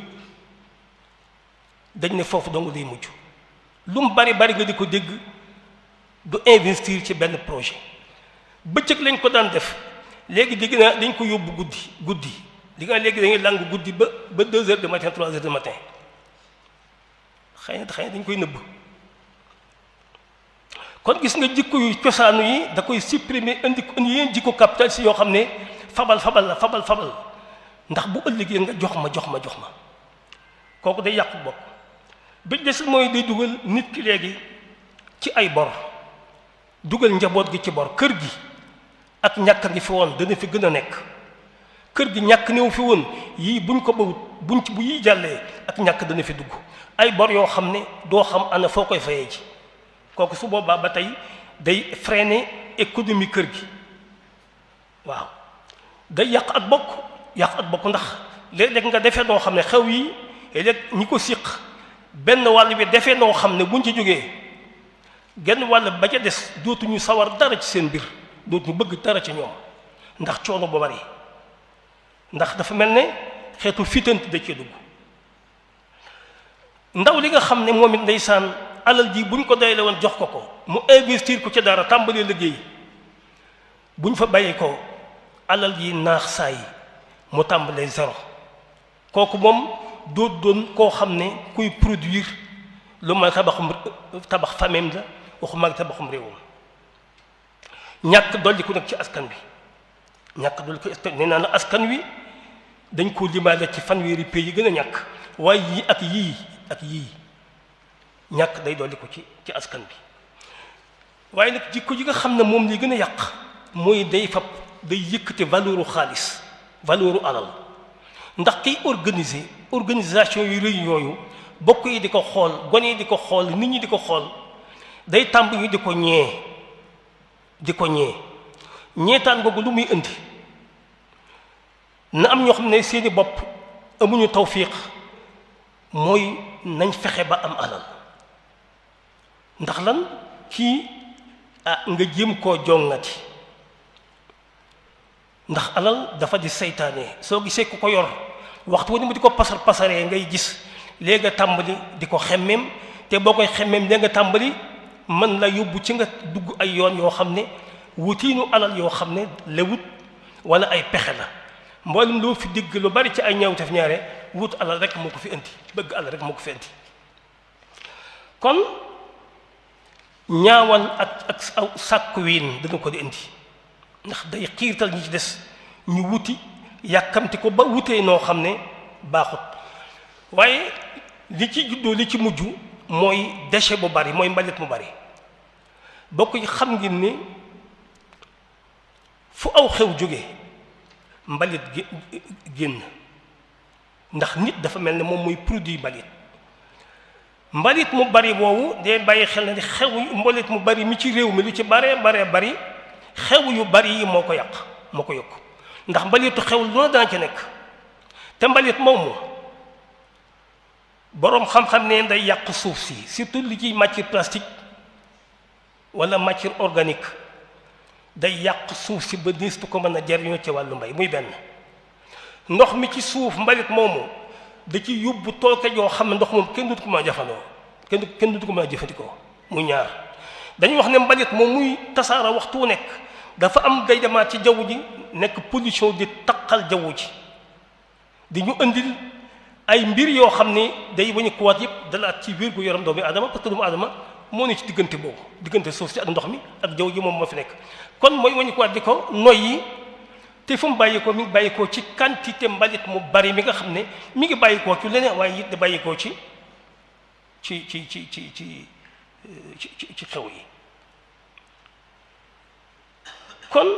dañ ne foofu dong day mujj lu mu bari nga di ko dégg du investir ci benn projet bëccëg lañ ko daan def léegi dégg naa dañ ko yóbbu guddi di nga léegi dañuy làng guddi ba 2 heures du matin 3 heures du matin xëy na dañ koy nëbb kon gis nga jikko yu cosaanu yi da koy supprimer indi yéen jikko capital si yoo xam ne fabal ndax bu ëllëgee nga jox ma kooku day yàqu bopp bi des mooy day dugal nit ki léegi ci ay bor dugal njaboot gi ci bor kër gi ak ñàkk ngi fi woon dana fi gën a nekk kër gi ñàkk néew fi woon yii buñ ko bawut bu yii jàllee ak ñàkk dana fi dugg ay bor yoo xam ne doo xam ana foo koy fayee ji kooku su boobaa ba tey day freiner économie kër gi waaw day yàq ak bokk ndax léeg-léeg nga defee noo xam ne xew yi léeg ñi ko siq benn wàll bi defee noo xam ne buñ ci jógee genn wàll ba ca des dootuñu sawar dara ci seen mbir dootuñu bëgg dara ci ñoom ndax coono ba bari ndax dafa mel ne xeetu fitant da cee dugg ndaw li nga xam ne moom it ndeysaan alal ji buñ ko doyle woon jox ko mu investir ko ca dara tàmbalee liggéey buñ fa bàyyi ko alal ji naax saay mu tàmbalee zéro kooku moom doon koo xam ne kuy produire lu ma tabax famem la waxuma ak tabaxum réewam ñàkk dolli ko nag ci askan wi nee naa la askan wi dañ koo limaale ci fanweeri pays yi gën a ñàkk waaye yii ak yii ñàkk day dolli ko ci askan bi waaye nag jikko ji nga xam ne moom li gën a yàq mooy day yëkkate valeuru xaalis valeuru alal ndax kiy organisation yu rëy yooyu bokk yi di ko xool gone yi di ko xool nit ñi di ko xool day tàmb yi di ko ñee ñeetaan googu lu muy indi na am ñoo xam ne seeni bopp amuñu tawfiq mooy nañ fexe ba am alal ndax lan kii nga jéem koo jongati ndax alal dafa di seytaane soo gisee ku ko yor waxtu wu ni mu di ko pasaree ngay gis léegi nga tàmbali di ko xemmeem te boo koy xemmeem léegi nga tàmbali mën la yóbbu ci nga dugg ay yoon yoo xam ne wutiinu alal yoo xam ne lewut wala ay pexe la mboolem loo fi digg lu bari ci ay ñaawteef ñaare wut alal rek moo ko fi indi bëgg alal rek moo ko fi indi kon ñaawal ak aw sàkku wiin dana ko di indi ndax day xiirtal ñi ci des ñu wuti yàkkamti ko ba wutee noo xam ne baaxut waaye li ci juddoo li ci mujj mooy déchet bu bari mooy mbalit mu bari bokk yi xam ngeen ni fu aw xew jóge mbalit génn ndax nit dafa mel ne moom mooy produit mbalit mu bari boobu day bàyyi xel ne xew mbalit mu bari mi ci réew mi lu ci baree bari xew yu bari yi moo ko yàq moo ko yokk ndax mbalitu xew lu na dana ci nekk te mbalit moomu boroom xam-xam ne day yàq suuf si surtout li ciy matière plastique wala matière organique day yàq suuf si ba niis tu ko mën a jariñoo ci wàllu mbay muy benn ndox mi ci suuf mbalit moomu da ci yóbbu tooke joo xam ne ndox moom kenn du ko mën a jafandoo kenn du ko mën a jëfandikoo muy ñaar dañuy wax ne mbalit moom muy tasaara waxtu wu nekk dafa am day demaat ci jaww ji nekk pollution di taqal jaww ji di ñu indil ay mbir yoo xam ne day wañu kuwaat yëpp dalaat ci wér gu yaram doomu aadama parce que doomu aadama moo ne ci diggante boobu diggante suuf si ak ndox mi ak jaww ji moom moo fi nekk kon mooy wañu kuwaat di ko noyyi te fu mu bàyyikoo mi ngi bàyyikoo ci quantité mbalit mu bari mi nga xam ne mi ngi bàyyikoo ci leneen waaye it di bàyyikoo ci xew yi kon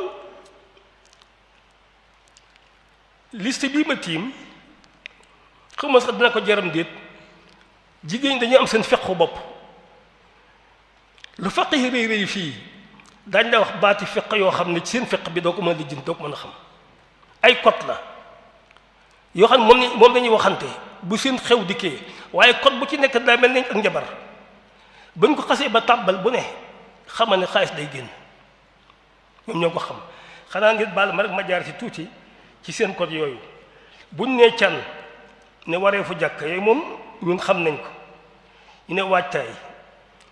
liste bii ma tiim xam nga sax dina ko jaram déet jigéen ñi dañuy am seen fequ bopp lu feq yi rëy fii daañ la wax baati feq yoo xam ne ci seen feq bi doo ko mën a lijjanti doo ko mën a xam ay code la yoo xam ne moom lañuy waxante bu seen xew dikkee waaye code bu ci nekk daa mel ni ak njabar buñ ko xasee ba tàbbal bu ne xamal ne xaalis day génn ñoom ñoo ko xam xanaa ngir baal ma rek ma jaar ci tuuti ci seen code yooyu buñ nee can ne waree fu jàkk yooyu moom ñun xam nañ ko ñu ne waajtaay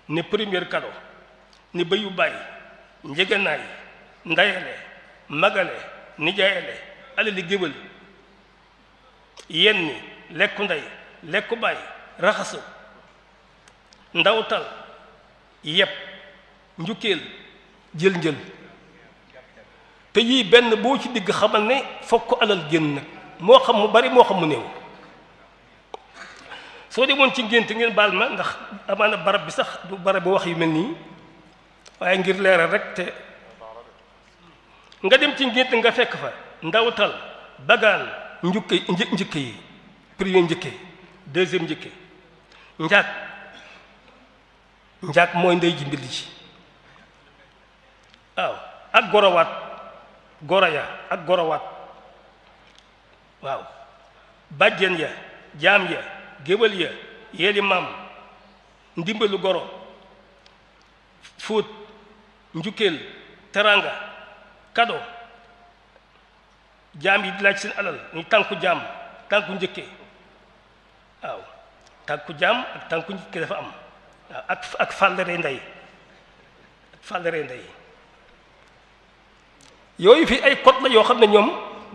ne premier cadeau ne bëyu bàyyi njëganaay ndayale magale nijaayale alali géwël yenni lekku ndey lekku bàyyi raxasu ndawtal yépp njukkeel jël njël te yii benn boo ci digg xamal ne fokk alal génn nag moo xam mu bari moo xam mu néew soo demoon ci ngénte ngeen baal ma ndax amaana barab bi sax du barab bi wax yu mel nii waaye ngir leeral rek te nga dem ci ngénte nga fekk fa ndawtal bagaan njëkk yi premier njëkke deuxième njëkke njaag mooy ndey ji mbilli ci waaw ak gorowaat goraya ak gorowaat waaw bàjjen ya jaam ya géwël ya yeeli maam ndimbalu goro fóot njukkeel teranga kado jaam yi di laaj seen alal ñu tànku jaam tànku njëkke waaw tànku jaam ak tànku njëkke dafa am waaw ak fàllare ndey yooyu fi ay code la yoo xam ne ñoom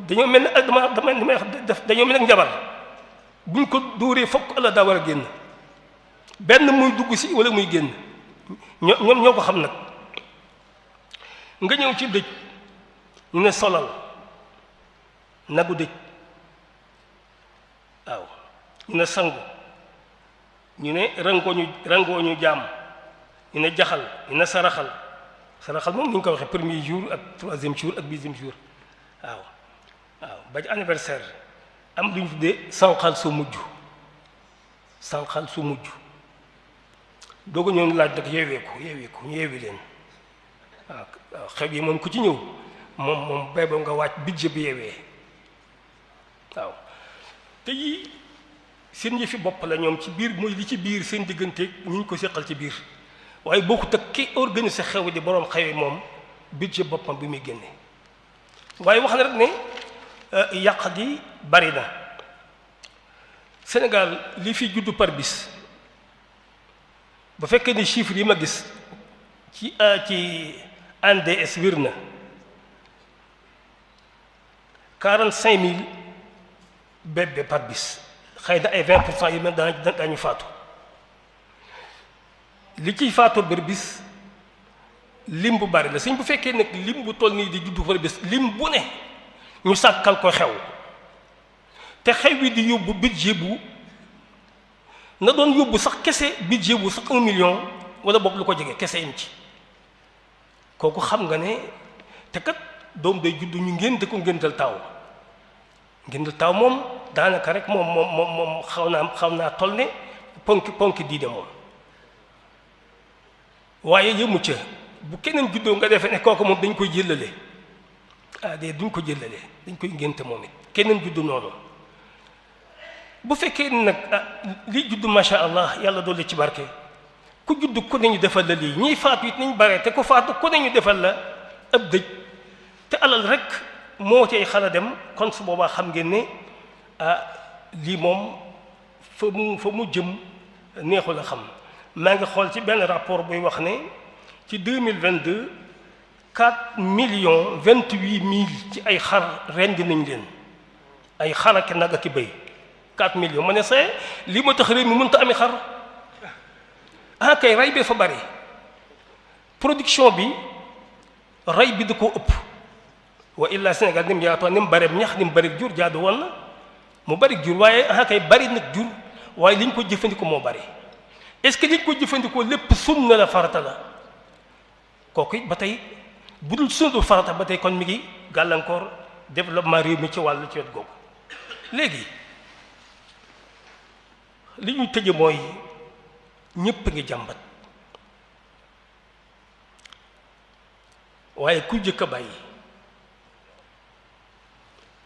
dañoo mel ne dama li may wax dañoo mel ne njabar buñ ko dóoree fokk ala daa war a génn benn muy dugg si wala muy génn ñoom ñoo ko xam nag nga ñëw ci dëj ñu ne solal nagu dëj waaw ñu ne sangu ñu ne rangooñu jaam ñu ne jaxal ñu ne saraxal moom ni ñu ko waxee premier jour ak troisième jour ak dixième jour waaw ba ci anniversaire am lu ñu tuddee sànqal su mujj dooga ñëw laaj nag yeeweeku ñu yeewi leen waaw xew yi moom ku ci ñëw moom bay boo nga wàcc budget bi yeewee waaw te yii seen yëfi bopp la ñoom ci biir mooy li ci biir seen diggante ñu ngi ko seqal ci biir waaye bokkut ak ki organiser xew di boroom xew yi moom budget boppam bi muy génne waaye wax na rek ne yàq gi bari na Sénégal li fi juddu par bis ba fekkee ni chiffre yi ma gis ci ANDS wér na 45 000 bébés par bis xëy na ay 20% yi mel daañu faatu li ciy faatoo bër bis lim bu bari la suñ bu fekkee nag lim bu toll nii di juddu par bis lim bu ne ñu sàkkal ko xew te xew wi di yóbbu budget bu na doon yóbbu sax kese budget bu sax 1 million wala boog lu ko jege kese im ci kooku xam nga ne te kat doom day judd ñu ngénte ko ngéntal taaw moom daanaka rek moom xaw naa toll ne ponki diine moom waaye yëmu ca bu keneen juddoo nga defee ne kooku moom dañ koy jëllale duñ ko jëllale dañ koy ngénte moom it keneen juddu noonu bu fekkee nag lii juddu macha allah yàlla doole ci barke ku juddu ku ne ñu defal la lii ñiy faatu it nañ bare te ku faatu ku ne ñu defal la ab dëj te alal rek moo cay xala dem kon su boobaa xam ngeen ne lii moom fa mu jëm neexul a xam maa ngi xool ci benn rapport buy wax ne ci 2022 4,28,000 ci ay xar rendi nañ leen ay xar ak nag ak i béy 4 millions ma ne see lii ma tax réew mi mënta ami xar kay rey bi fa bari production bi rey bi da koo ëpp wa illa Sénégal ni mu yaatoo ni mu bari ñax ni mu bari jur jaadu woon na mu bari jur waaye kay bari nag jur waaye li ñu ko jëfandikoo moo bari est-ce que li ñu ko jëfandikoo lépp sunna la farata la kooku it ba tey bu dul sunna farata ba tey kon mi ngi gàllankoor développement réew mi ci wàllu ci wet googu léegi li ñuy tëje mooy ñépp ngi jàmbat waaye ku jëkk a bàyyi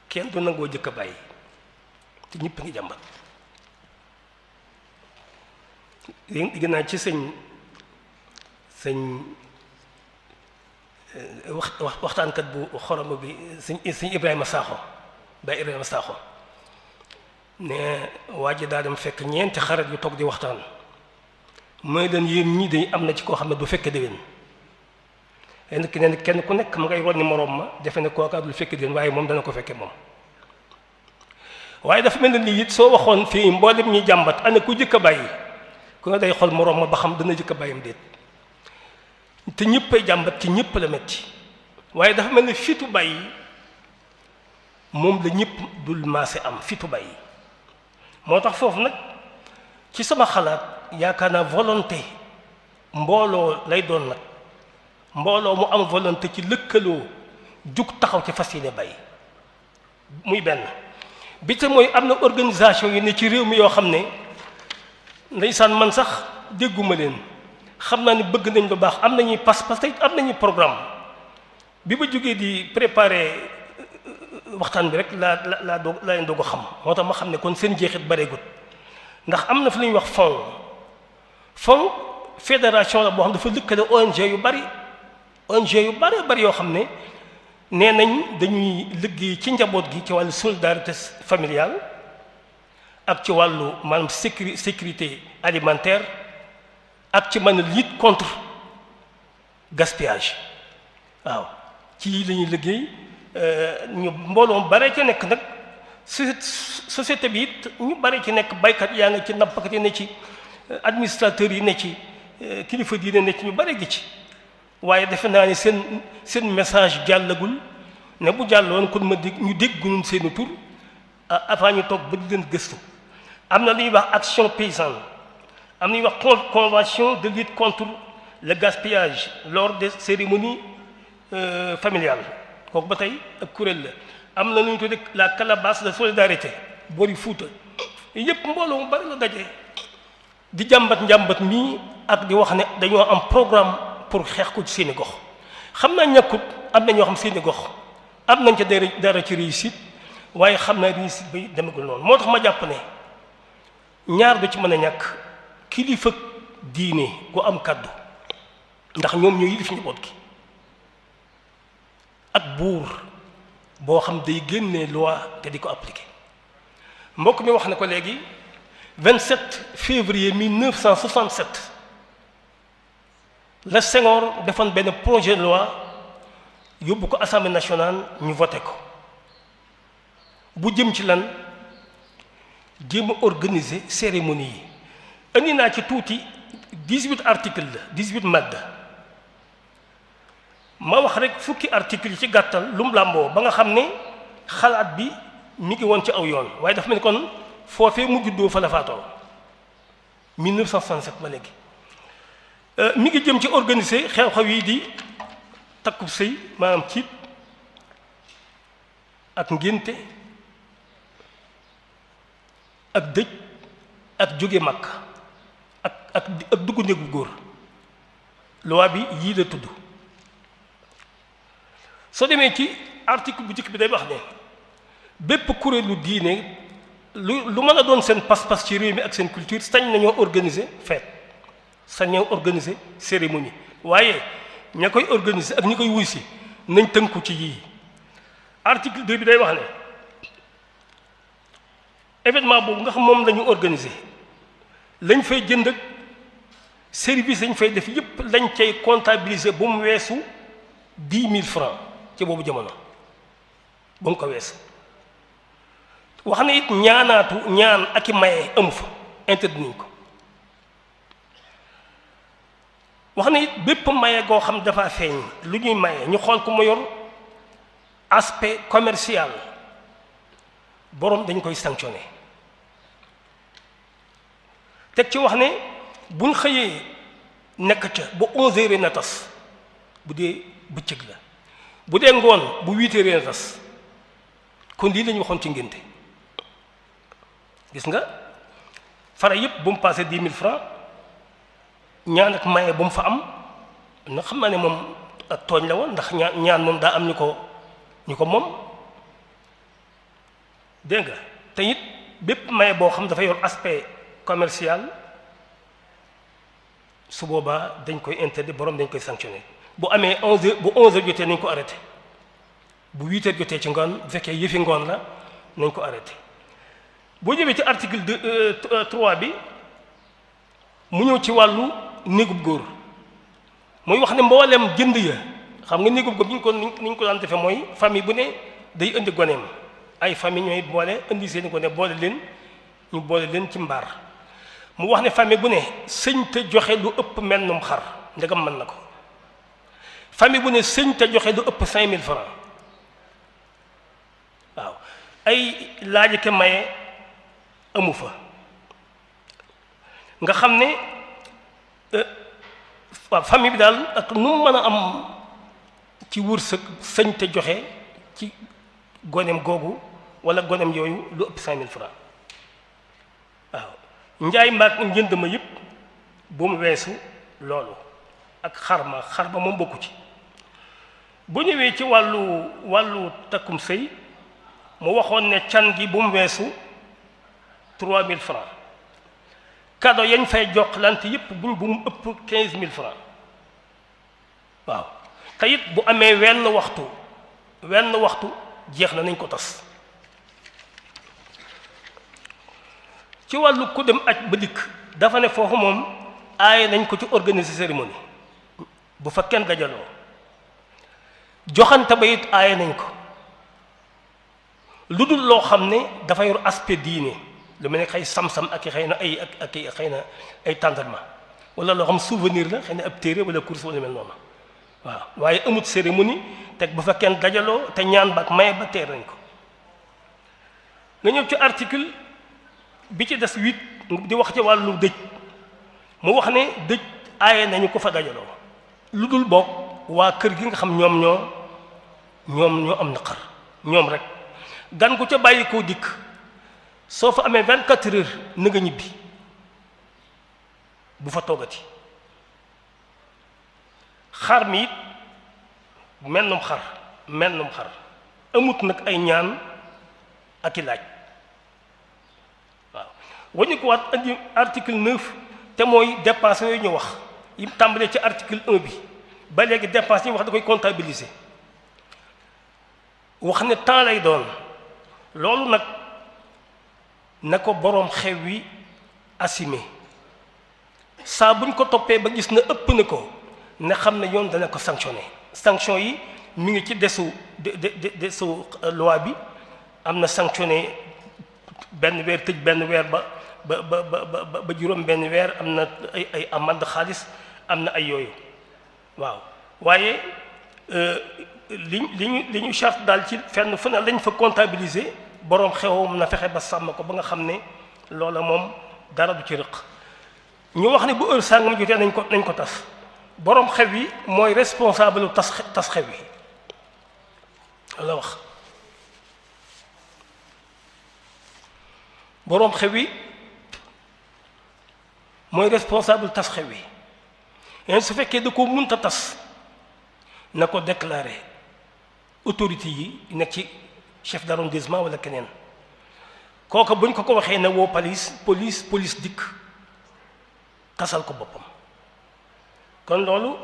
kenn du nangoo jëkk a bàyyi te ñépp ngi jàmbat dégg naa ci sëñ waxtaankat bu xorom bi sëñ Ibrahima Sakho Baye Ibrahima Sakho ne waa ji daa dem fekk ñeenti xarit yu toog di waxtaan mooy leen yéen ñii de am na ci koo xam ne du fekke déwén kenn ku nekk ma ngay ronni moroom ma defe ne kooka dul fekke déwén waaye moom dana ko fekke moom waaye dafa mel ne nii it soo waxoon fii mboolem ñi jàmbat ana ku jëkk a bàyyi ku ne day xool moroom ma ba xam dana jëkk a bàyyam déet te ñëppay jàmbat ci ñëpp la metti waaye dafa mel ne fitu bàyyi moom la ñëpp dul maase am fitu bàyyi moo tax foofu nag ci sama xalaat yaakaar naa volonté mbooloo lay doon nag mbooloo mu am volonté ci lëkkaloo jug taxaw ci fas yéene bàyyi muy benn bi te mooy am na organisation yi ne ci réew mi yoo xam ne ndeysaan man sax dégguma leen xam naa ni bëgg nañ lu baax am nañuy pas-pas tey am nañuy programme bi ma jógee di préparer waxtaan bi rek laa leen doog a xam moo tax ma xam ne kon seen jeexit bareegut ndax am na fi lu ñuy wax fond fédération la boo xam dafa lëkkale ONG yu bari yoo xam ne nee nañ dañuy liggéey ci njaboot gi ci wàllu solidarité familiale ak ci wàllu maanaam sécurité alimentaire ak ci mën a lutte contre gaspillage waaw ci lii la ñuy liggéey ñu mbooloo bare ci nekk nag société bi it ñu bare ci nekk baykat yaa ngi ci nappkat yi ne ci administrateurs yi ne ci kilifa diine ne ci ñu bare gi ci waaye defe naa ni seen message jàllagul ne bu jàlloon kon ma dégg ñu dégg ñun seeni tur avant ñu toog ba di leen gëstu am na lu ñuy wax action paysanne am na ñuy wax convention de lutte contre le gaspillage lors des cérémonies familiales kooku ba tey ak kuréel la am na lu ñu tuddee la calebasse de solidarité boori Fuuta yépp mbooloo mu bari la daje di njàmbat mii ak di wax ne dañoo am programme pour xeex ko ci seeni gox xam naa ñàkkut am na ñoo xam seeni gox am nañ ca dara ci réussite waaye xam naa réussite bi demagul noonu moo tax ma jàpp ne ñaar du ci mën a ñàkk kilifa diine gu am kàddu ndax ñoom ñoo yilif njaboot gi ak buur boo xam day génnee loi te di ko appliquer mbokk mi wax na ko léegi 27 février 1967 la Senghor defoon benn projet de loi yóbbu ko assemblée nationale ñu voté ko bu jëm ci lan jéem a organiser cérémonie yi indi naa ci tuuti 18 articles la 18 madd ma wax rek fukki articles yi ci gàttal lu mu làmboo ba nga xam ne xalaat bi mi ngi woon ci aw yoon waaye dafa mel ni kon foofee mu juddoo fa la faatoo 1967 ba léegi mi ngi jëm ci organiser xew-xew yi di takkub sëy maanaam ciit ak ngénte ak dëj ak jóge màkk ak dugg néegu góor loi bi yii la tudd soo demee ci article bu njëkk bi day wax ne bépp kuréelu diine lu mën a doon seen pas-pas ci réew mi ak seen culture sañ nañoo organiser fête sañ nañoo organiser cérémonie waaye ña koy organiser ak ñi koy wuy si nañ tënku ci yii article 2 bi day wax ne événement boobu nga xam moom la ñu organiser lañ fay jënd ak service lañ fay def yépp lañ cay comptabiliser bu mu weesu 10 000 francs ci boobu jamono bu mu ko weesu wax na it ñaan ak i maye amu fa interdit nañ ko wax na it bépp maye goo xam dafa feeñ lu ñuy maye ñu xool ko mu yor aspect commercial boroom dañ koy sanctionné teg ci wax ne buñ xëyee nekk ca bu 11h na tas bu dee bëccëg la bu dee ngoon bu 8h na tas kon lii lañu waxoon ci ngénte gis nga fara yëpp bu mu passé 10 000 francs ñaan ak maye bu mu fa am na xam naa ne moom ak tooñ la woon ndax ñaan moom daa am ñu ko moom dégg nga te it bépp maye boo xam dafa yor aspect commercial su boobaa dañ koy interdit borom dañ koy sanctionné bu amee 11h bu 11h jotee nañ ko arrêté bu 8h jotee ci ngoon bu fekkee yëfi ngoon la nañ ko arrêté boo ñëwee ci article 3 bi mu ñëw ci wàllu néegub góor muy wax ne mboolem jënd ya xam nga néegub góor ni ñu ko daan defee mooy famille bu ne day indi goneem ay famille ñooy boole indi seeni gone boole leen ñu boole leen ci mbaar mu wax ne famille bu ne sëñ te joxe lu ëpp mennum xar ndegam mën na ko famille bu ne sëñ te joxe lu ëpp 5000 francs waaw ay laaj ke maye amu fa nga xam ne waaw famille bi daal ak nu mu mën a am ci wërsëg sëñ te joxe ci goneem googu wala goneem yooyu lu ëpp 5000 francs waaw njaay mbaag njënd ma yëpp bu mu weesu loolu ak xar ma moom bokku ci bu ñëwee ci wàllu takkum sëy mu waxoon ne can gi bu mu weesu 3000 francs cadeau yañ fay joxlante yëpp bu mu ëpp 15000 francs waaw te it bu amee wenn waxtu jeex na nañ ko tas ci wàllu ku dem aj ba dikk dafa ne foofu moom aaye nañ ko ci organiser cérémonie bu fa kenn dajaloo joxante ba it aaye nañ ko lu dul loo xam ne dafa yor aspect diine lu mel ne xëy sam-sam ak xëy na ak xëy na ay tendrement wala loo xam souvenir la xëy na ab téere wala course wala mel noonu waaw waaye amut cérémonie teg bu fa kenn dajaloo te ñaan ba ak maye ba teer nañ ko nga ñëw ci article bi ci des 8 di wax ci wàllu dëj mu wax ne dëj aaye nañu ko fa dajaloo lu dul bokk waa kër gi nga xam ñoom ñoo am naqar ñoom rek gan ku ca bàyyi koo dikk soo fa amee 24 heures na nga ñibbi bu fa toggati xar mi it mennum xar amut nag ay ñaan ak i laaj waaw wañu ko waat indi article 9 te mooy dépense yooyu ñu wax yi tàmbalee ci article 1 bi ba léegi dépense yi wax da koy comptabiliser wax ne temps lay doon loolu nag na ko boroom xew wi assumé saa buñ ko toppee ba gis na ëpp na ko ne xam ne yoon dana ko sanctionné sanction yi mi ngi ci desu loi bi am na sanctionné benn weer tëj benn weer ba juróom benn weer am na ay amende xaalis am na ay yooyu waaw waaye li ñu charte daal ci fenn fu ne lañ fa comptabiliser boroom xewam na fexe ba sàmm ko ba nga xam ne loola moom dara du ci rëq. ñu wax ne bu heure sàngam jotee nañ ko tas boroom xew yi mooy responsable tas xew yi la wax. boroom xew yi mooy responsable tas xew yi yéen su fekkee da ko munta tas na ko déclarer autorité yi nekk ci chef d'arrondissement wala keneen kooka buñ ko waxee na woo police dikk tasal ko boppam. kon loolu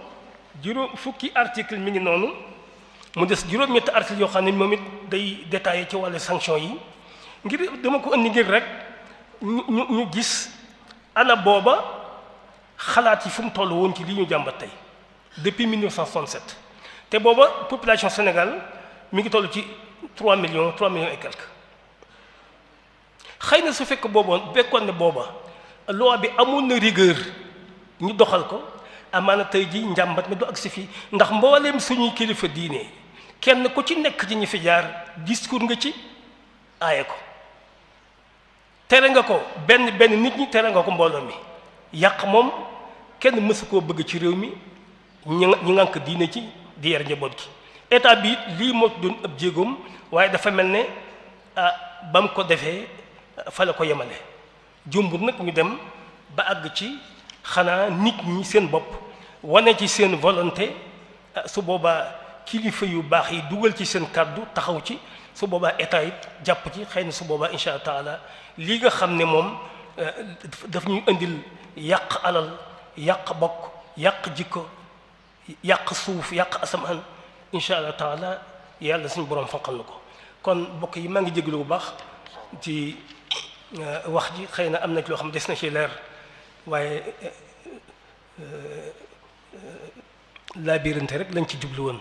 fukki article mi ngi noonu mu des juróom-ñetti article yoo xam ne moom it day détaillé ci wàllu sanction yi ngir dama ko indi ngir rek ñu gis ana booba xalaat yi fu mu toll woon ci li ñu jàmbat tey depuis 1967 te booba population Sénégal mi ngi toll ci 3 millions et quelques. xëy na su fekkoon ne booba loi bi amoon na rigueur ñu doxal ko amaana tey ji njàmbat mi du agsi fii ndax mbooleem suñuy kilifa diine kenn ku ci nekk ci ñi fi jaar discours nga ci aaye ko tere nga ko benn nit ñi tere nga ko mbooloo mi yàq moom kenn mësu koo bëgg ci réew mi ñi ngànk diine ci di yar njaboot gi. état bi lii moo doon ab jéegoom waaye dafa mel ne ba mu ko defee fa la ko yemale jumbur nag ñu dem ba àgg ci xanaa nit ñi seen bopp wane ci seen volonté su boobaa kilifa yu baax yi dugal ci seen kàddu taxaw ci su boobaa état it jàpp ci xëy na su boobaa insha allah taala lii nga xam ne moom daf ñuy indil yàq alal yàq bokk yàq jikko yàq suuf yàq asamaan insha allah taala yàlla suñu borom fanqal na ko. kon mbokk yi maa ngi jégalu bu baax ci wax ji xëy na am na ci loo xam des na ci leer waaye laabirante rek lañ ci jublu woon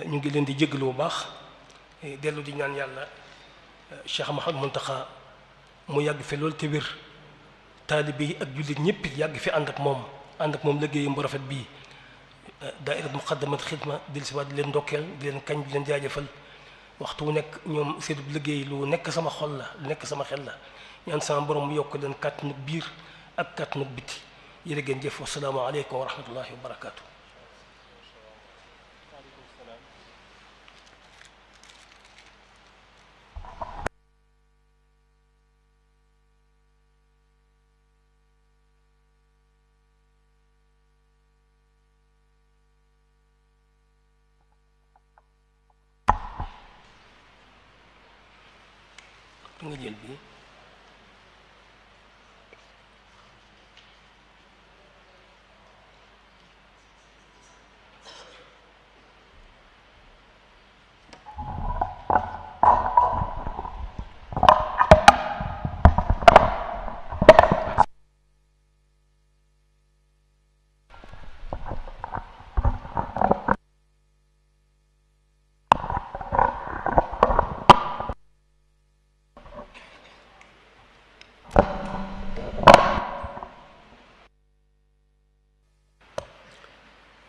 ñu ngi leen di jégalu bu baax dellu di ñaan yàlla Cheikh Mouhamadou Mountakha mu yàgg fi loolu te wér taalibe yi ak jullit ñëpp yàgg fi ànd ak moom liggéeyam bu rafet bii daayira Muqaddamatul Xidma del si waat di leen ndokkeel di leen kañ di leen jaajëfal waxtu wu nekk ñoom seen liggéey lu nekk sama xol la lu nekk sama xel la ñaan sama borom mu yokk leen kàttanu biir ak kàttanu biti jërë ngeen jëf wassalaamu aleykum wa rahmatullahi wa barakaatu. nga jël bi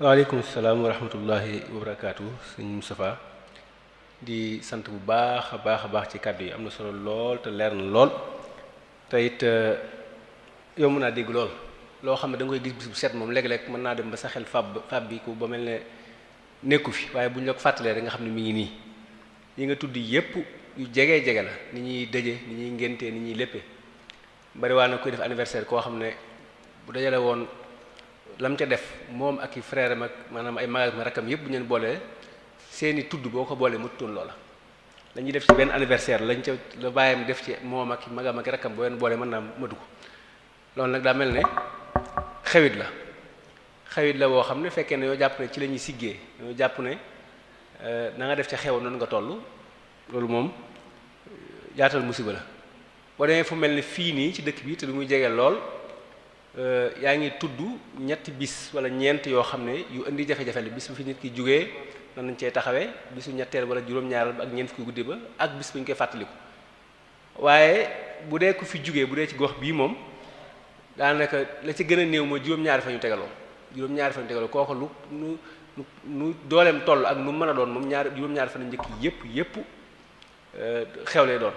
waaleykum salaam wa rahmatullahi wa barakaatu sëñ Moustapha di sant bu baax a baax ci kàddu yi am na solo lool te leer na lool te it yomb naa dégg lool loo xam ne da nga koy gis bis bu set moom léeg-léeg mën naa dem ba sa xel fab bi ku ba mel ne nekku fi waaye bu ñu la ko fàttalee rek nga xam ne mi ngi nii yi nga tudd yépp yu jege la ni ñuy dëje ni ñuy ngéntee ni ñuy léppee bari waa na koy def anniversaire koo xam ne bu dajale woon lam ca def moom ak i frère am ak maanaam ay mag ak rakkam yëpp bu ñu leen boolee seeni tudd boo ko boolee mëtutoon loola dañuy def ci benn anniversaire lañ ca la bàyyam def ci moom ak magam ak rakkam boo leen boolee mën naa matu ko loolu nag daa mel ne xewit la boo xam ne fekkee ne yoo jàpp ne ci la ñuy siggee yoo jàpp ne na nga def ca xew noonu nga toll loolu moom yaatal musiba la boo demee fu mel ne fii nii ci dëkk bi te du muy jege lool yaa ngi tudd ñetti bis wala ñeent yoo xam ne yu indi jafe-jafe la bis bu fi nit ki jógee nan nañ cee taxawee bisu ñetteel wala juróom-ñaaral ak ñeent fukki guddi ba ak bis bu ñu koy fàttaliku waaye bu dee ku fi jógee bu dee ci gox bii moom daanaka la ci gën a néew mooy juróom-ñaari fa ñu tegaloo kooku lu dooleem toll ak nu mën a doon moom juróom-ñaari fa na njëkk yépp xew lay doon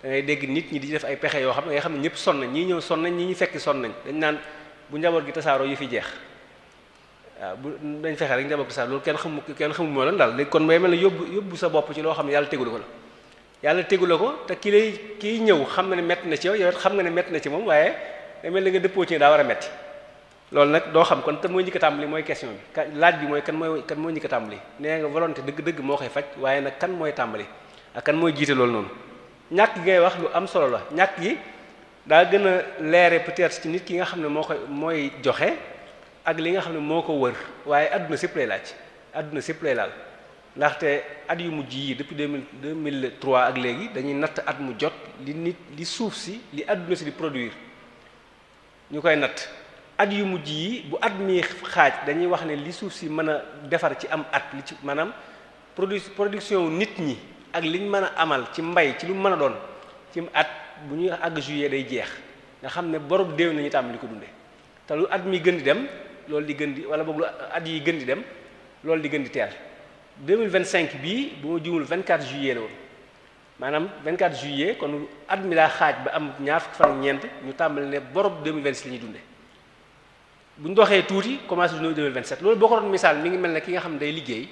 da ngay dégg nit ñi di def ay pexe yoo xam ne nga xam ne ñëpp sonn nañ ñii ñëw sonn nañ ñii ñu fekki sonn nañ dañ naan bu njaboot gi tasaaroo yu fi jeex waaw bu dañ fexe rek njaboot gi tasaaroo loolu kenn xamu moo lan daal léegi kon may mel ne yóbbu sa bopp ci loo xam ne yàlla tegulu ko la yàlla tegula ko te kiy ñëw xam na ne métti na ci yow yow xam nga ne métti na ci moom waaye day mel ni nga dëppoo ci daa war a métti loolu nag doo xam kon kan mooy njëkk a tàmbali mooy question bi laaj bi mooy kan mooy njëkk a tàmbali nee nga volonté dëgg-dëgg moo koy faj waaye nag kan mooy tàmbali ak kan mooy jiite loolu noonu ñàkk gi ngay wax lu am solo la ñàkk gi daa gën a leere peut-être ci nit ki nga xam ne mooy joxe ak li nga xam ne moo ko wër waaye adduna sépp lay laaj adduna sépp lay laal ndaxte at yu mujj yi depuis 2003 ak léegi dañuy natt at mu jot li suuf si li adduna si di produire ñu koy natt at yu mujj yi bu at mi xaaj dañuy wax ne li suuf si mën a defar ci am at li ci maanaam production nit ñi ak liñ mën a amal ci mbay ci lu mën a doon ci at bu ñuy àgg juillet day jeex nga xam ne borom déew nañu tàmbali ko dunde te lu at mi gën di dem loolu di gën di wala boog lu at yi gën di dem loolu di gën di teel 2025 bii bu ma juumul 24 juillet la woon maanaam 24 juillet kon at mi daa xaaj ba am ñaar fukki fan ak ñeent ñu tàmbali ne borom 2026 la ñuy dunde bu ñu doxee tuuti commencé du 2027 loolu boo ko doon misaal mi ngi mel ne ki nga xam ne day liggéey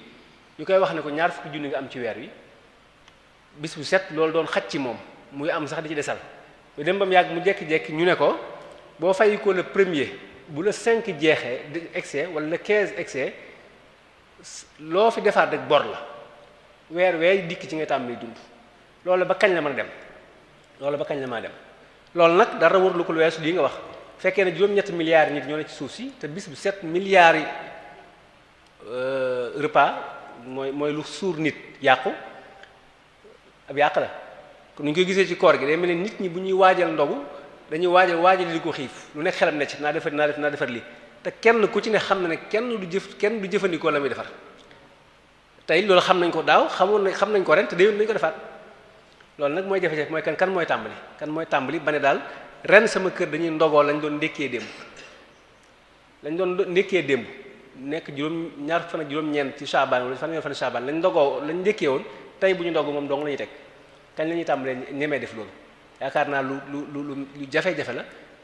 ñu koy wax ne ko ñaar fukki junni nga am ci weer wi bis bu set loolu doon xaj ci moom muy am sax di ci desal lu dem ba mu yàgg mu jekki-jekki ñu ne ko boo fay ko le premier bu la 5 jeexee di excès wala le 15 excès loo fi defaat rek bor la weer dikk ci nga tàmbali dund loolu ba kañ la mën a dem loolu ba kañ la maa dem loolu nag dara wër lu ko lu weesu lii nga wax fekkee ne juróom-ñetti milliards nit ñoo ne ci suuf si te bis bu 7 milliards yi repas mooy lu suur nit yàqu ab yàq la kon ni ñu koy gisee ci koor gi day mel ne nit ñi bu ñuy waajal ndogu dañuy waajal di ko xiif lu nekk xelam ne ci naa defar lii te kenn ku ci ne xam na ne kenn du jëfandikoo la muy defar tey loolu xam nañ ko daaw xam nañ ko ren te déwén nañ ko defaat loolu nag mooy jafe-jafe mooy kan mooy tàmbali ba ne daal ren sama kër dañuy ndogoo lañ doon ndékkee démb nekk ñaar fan ak juróom-ñeent ci Shaabaan wala fan fan Shaabaan lañ ndékkee woon tey bu ñu ndogoo moom dong la ñuy teg kañ la ñuy tàmbalee ñemee def loolu yaakaar naa lu jafe-jafe la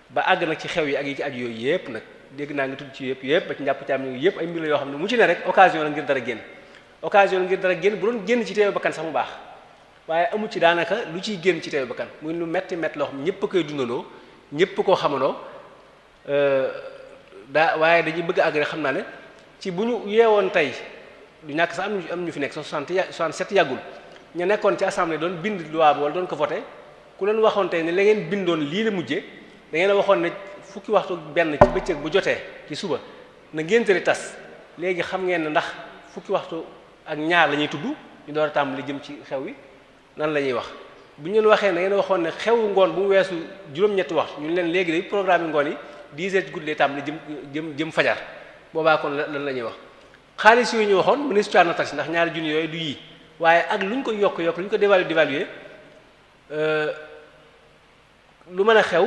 ba àgg nag ci xew yi ak yi ci aju yooyu yépp nag dégg naa ngi tudd ci yëpp ba ci njàpp caam yooyu yëpp ay mbir la yoo xam ne mu ci ne rek occasion la ngir dara génn bu doon génn ci teewu bakkan sax mu baax waaye amu ci daanaka lu ciy génn ci teewu bakkan muy lu metti loo xam ñëpp a koy dundandoo ñëpp koo xamandoo waaye dañuy bëgg àgg rek xam naa ne ci bu ñu yeewoon tey du ñàkk sax am ñu fi nekk 67 yàggul ñu nekkoon ci assemblée doon bind loi bi wala doon ko voté ku leen waxoon tey ne la ngeen bindoon lii la mujjee da ngeen a waxoon ne fukki waxtu benn ci bëccëg bu jotee ci suba na ngéntali tas léegi xam ngeen ne ndax fukki waxtu ak ñaar la ñuy tudd ñu door a tàmbali jëm ci xew wi nan la ñuy wax bu ñu leen waxee na ngeen waxoon ne xewu ngoon bu mu weesu juróom-ñetti waxtu ñu leen léegi day programme yi ngoon yi 10 heures ci guddi lay tàmbali jëm fajar boobaa kon lan la ñuy wax xaalis yooyu ñu waxoon ministre na tax ndax ñaari junni yooyu du yii waaye ak lu ñu ko yokk lu ñu ko dévaluer lu mën a xew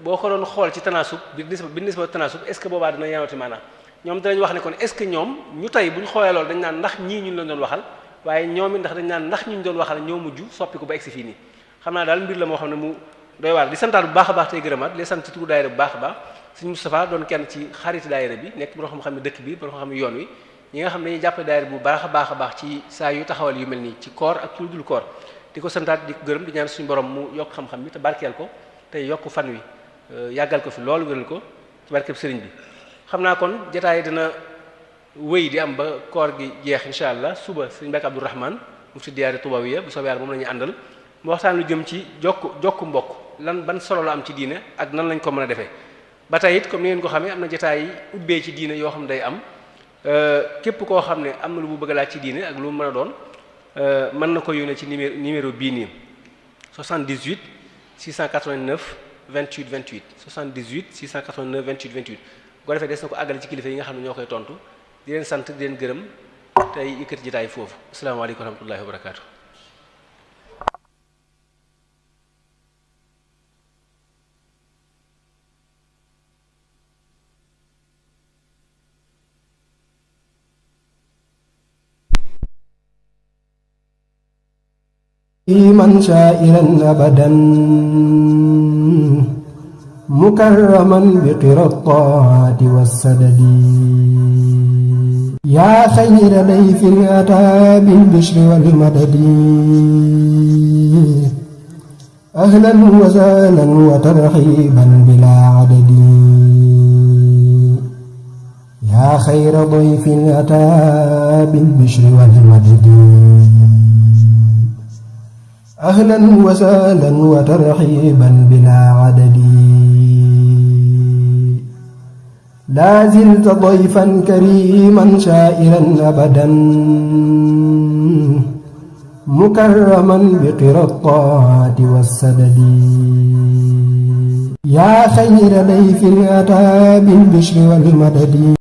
boo ko doon xool ci tanaasub bi nisba tanaasub est ce que boobaa dina yaawati maanaam ñoom danañ wax ne kon est ce que ñoom ñu tey bu ñu xoolee loolu dañ naan ndax ñii ñun lañ doon waxal waaye ñoom it ndax dañ naan ndax ñu doon waxal ñoo mujj soppi ko ba egsi fii nii xam naa daal mbir la moo xam ne mu doy waar di santaat bu baax a baax tey gërëmaat di sant ci turu daayira bu baax a baax Sëriñ Moustapha doon kenn ci xarit daayira bi nekk boo xam ne dëkk bi boo xam ne yoon wi ñi nga xam ne dañuy jàppale daayira bu baax a baax ci saa yu taxawal yu mel nii ci koor ak ci lu dul koor di ko santaat di ko gërëm di ñaan suñu borom mu yokk xam-xam bi te barkeel ko te yokk fan wi yàggal ko fi loolu wéral ko ci barkeb sëriñ bi xam naa kon jotaay dina wéy di am ba koor gi jeex incha allah suba sëriñ Mbàkke Abdourahmane mufti diyaari Tubawiya bu soobee yàlla moom la ñuy àndal mu waxtaan lu jëm ci jokk mbokk lan ban solo la am ci diine ak nan lañ ko mën a defee ba tey it comme ni ngeen ko xamee am na jotaay yi ubbee ci diine yoo xam ne day am képp koo xam ne am na lu mu bëgg a laaj ci diine ak lu mu mën a doon mën na ko yónnee ci numéro bii nii 78 689 28 28 78 689 28 28 bu ko defee des na ko àggale ci kilifa yi nga xam ne ñoo koy tontu di leen sant di leen gërëm tey yëkkati jotaay foofu asalaamaaleykum wa rahmatullahi wa barakaatu. من شائرا أبدا مكرما بقرى الطاعات والسدد يا خير ضيف أتى بالبشر والمدد أهلا وسهلا وترحيبا بلا عدد يا خير ضيف أتى بالبشر والمدد أهلا وسهلا وترحيبا بلا عدد لا زلت ضيفا كريما شائرا أبدا مكرما بقرى الطاعات والسدد يا خير ضيف أتى بالبشر والمدد